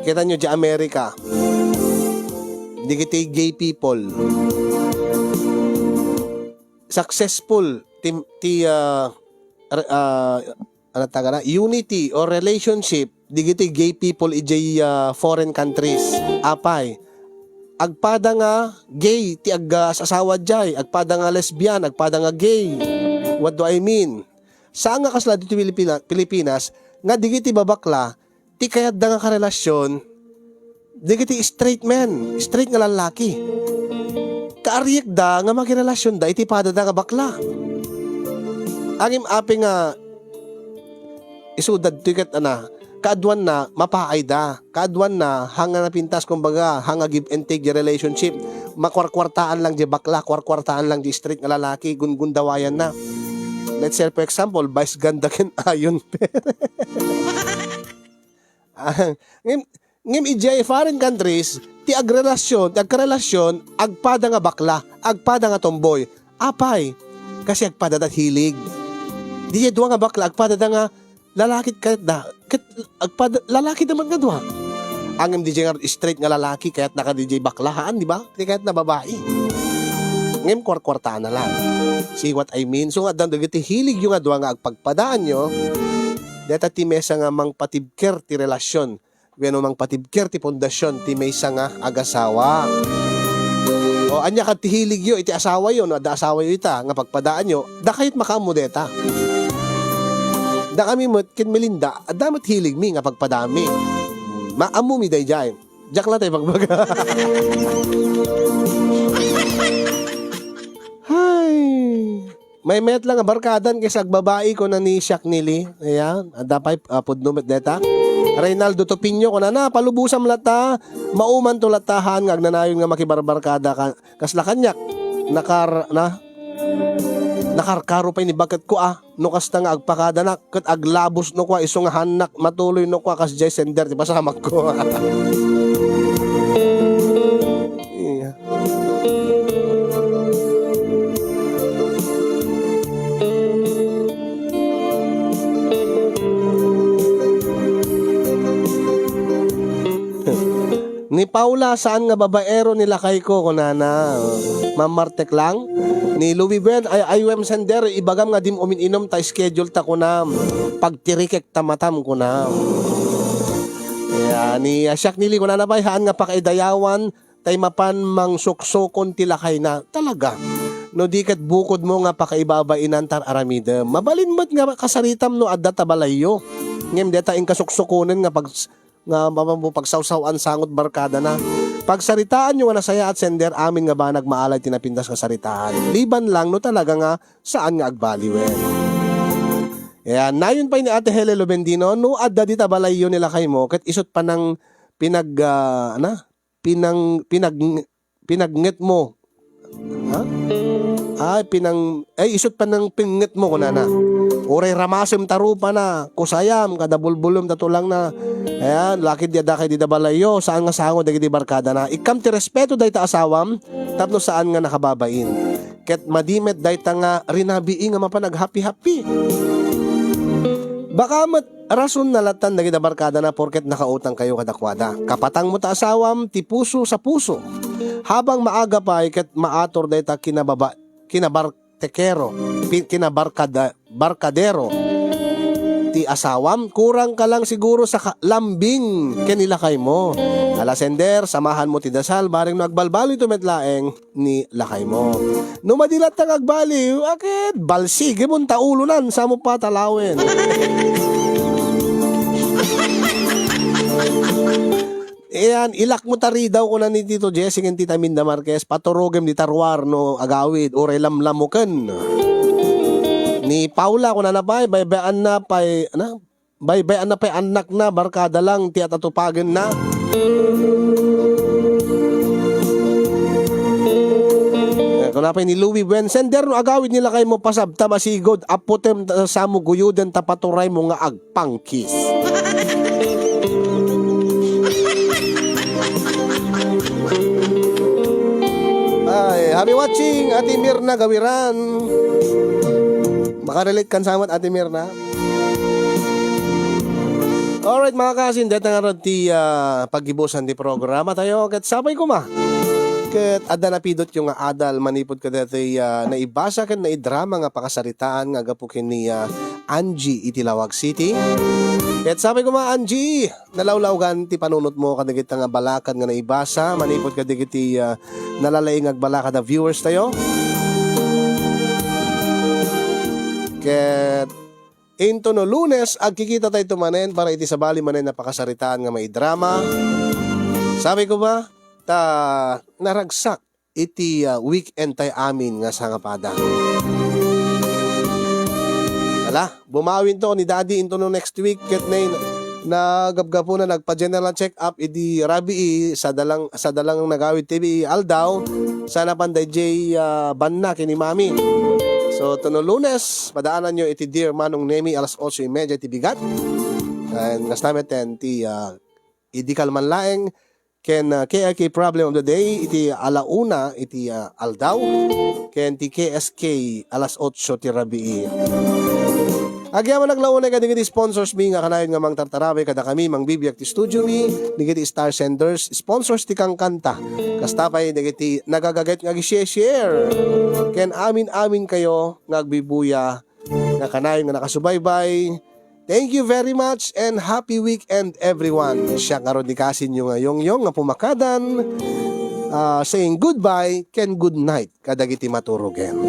kita nyo di Amerika, dagiti gay people, successful ti, ti, ah, re-, ah, ano ta gana? Unity or relationship dagiti gay people idiay, ah, foreign countries. Apay, agpada nga gay ti ag-, ah, asawa diay, agpada nga lesbian, agpada nga gay. What do I mean? Saan nga kasla dito Pilipina-, Pilipinas nga dagiti babakla ti kayatda nga karelasyon dagiti straight men, straight nga lallaki. Kaariekda nga makirelasyonda iti padada nga bakla. Ngem apay nga isuda ditoy ket ana, kaaduanna, mapaayda. Kaaduanna, haan nga napintas, kumbaga, haan nga give and take di relationship. Makuarkuartaan lang di bakla, kuarkuartaan lang di straight nga lalaki, gungundawayanna. Let's say, for example, vice ganda ken ayon. Ah, ngem, ngem idiay foreign countries, ti agrelasyon, ti agkarelasyon, agpada nga bakla, agpada nga tomboy. Apay, kasi agpada dat hilig. Diay dua nga bakla, agpada da nga lalaki kayatda, ket agpada, lalaki da man nga dua. Ngem diay nga straight nga lalaki, kayatna kadi diay bakla, haan, di ba? Ti kayatna babai. Ngem kuarkuartaanna lang. See what I mean? So, nga addan dagiti hiligyo nga dua nga agpagpadaanyo, deta ti maysa nga mangpatibker ti relasyon wenno mangpatibker ti pundasyon ti maysa nga agasawa. O, ania kad ti hiligyo iti asawayo, no adda asawayo ita nga pagpadaanyo, dakayot makaammo deta. Dakami met ken Melinda, adda met hiligmi nga pagpadami. Maammomi daydiay. Diak la tay pagbaga. Hay. Maymayat lang nga barkadan ket agbabai, kuna ni Shaq Nili. Ayan, adda pay, ah, pudno met deta. Reynaldo Topinio, kunana, palubosam latta, maumanto latta, haan nga agnanayon nga makibarbarkada ka, kasla kaniak. Nakar-, na, nakarkaro pay ni baketko, ah. No kasta nga agpakadanak, ket aglabos no kua, isu nga haannak matuloy no kua, kasdiay sender ti pasamakko. Iya. Ni Paula, saan nga babaero ni lakayko, kunana. Mamartek lang. Ni Louie Buen, ay, ay, wen sender, ibagam nga dim umin-inom ta schedule ta, kunam. Pagtirikek ta matam, kunam. Ayan, ni, ah, Shaq Nili, kunana pay, haan nga pakaidayawan, tay mapan mangsuksukon ti lakayna. Talaga. No di ket bukod mo nga pakaibabainan tar aramidem. Mabalin met nga kasaritam no adda ta balayyo. Ngem deta inkasuksukonen nga pag-, nga mapammo pagsawsaw-an sangot barkadana. Pagsaritaanyo nga nasayaat sender amin nga banag maalay ti napintas nga saritaan. Liban lang no talaga nga saan nga agbaliwen. Ayan, nayon pay ni Ate Hele Lubendino, no adda dita balayyo ni lakaymo, ket isut panang pinag-, ah, ana? pinang-, pinag-, pinagnget mo. Ha? Ay, pinang-, ay, isut panang pingnget mo, kunana. Uray ramasem ta rupana, kusayam, kada bulbulem ta tulangna. Ayan, lakit di adda kay dida balayyo, saan nga sango dagiti barkadana. Ikkam ti respeto dayta asawam, tapno saan nga nakababain. Ket madi met dayta nga rinabii nga mapan aghapi-hapi. Baka met rason na latan dagiti barkadana porket nakautang kayo kadakuada. Kapatang mo ta asawam ti puso sa puso. Habang maaga pay ket maator dayta kinababa-, kinabartekero, pi-, kinabarkada-, barkadero ti asawam, kurang ka lang siguro sa ka-, lambing ken ni lakaymo. Ala sender, samahan mo ti dasal, bareng no agbalbaliwto met laeng ni lakaymo. No madi latta nga agbaliw, aket balsigem unta ulonan, samo pa talawen. Iyan, ilak mo ta ridaw, kuna ni Tito Jesse ken Tita Minda Marquez, paturogem dita ruar no agawid, uray lamlamuken. Ni Paula, kunana pay, baybay-anna pay, ana? Baybay-anna pay annakna, barkada lang ti atatupagenna. Eh, kuna pay ni Louie Buen, sender no agawid ni lakaymo, pasabta masigud, apputem ta samo guyoden ta paturaymo nga ag- pangkis. Ay, happy watching, Ate Mirna Gawiran. Makarelate kan samat, Ate Mirna. Alright, mga kasin, deta nga rod ti, ah, paggibusan ti programa tayo. Ket sapay kuma. Ket adda napidotyo nga adal manipud kadatoy, ah, naibasa ken naidrama nga pakasaritaan nga gapu ken ni, ah, Angie iti Laoag City. Ket sapay kuma, Angie, nalawlawgan ti panunotmo kadagita nga balakad nga naibasa manipud kadagiti, ah, nalalaing agbalakad a viewers tayo. Ket into no Lunes, agkikita tayo manen para iti sabali manen a pakasaritaan nga maidrama. Sapay kuma, ta naragsak iti, ah, weekend tay amin nga sangapada. Ala, bumawinto ni Daddy into no next week ket nay nagapgapuna nagpa-general check-up idi rabii, sadalang, sadalang nagawid ti aldaw, sana panda idiay, ah, banna ken ni Mami. So, to no Lunes, padaananyo iti Dear Manong Nemi alas otso y media ti bigat. And kasta met ti, ah, idi kalman laeng, ken, ah, K I K Problem of the Day iti ala una iti, ah, aldaw, ken ti K S K alas otso ti rabii. Agyamanak la unay kadagiti sponsors mi nga kanayon nga mangtartaraway kadakami, mangbibiag ti studio mi, dagiti star senders, sponsors ti kankanta. Kasta pay dagiti nagagagayt nga agi-share-share. Ken amin-amin kayo nga agbibuya nga kanayon nga nakasubaybay. Thank you very much and happy weekend, everyone. Siak ngarud ni kasinyo nga Yongyong nga pumakadan, ah, saying goodbye ken good night kadagiti maturogen.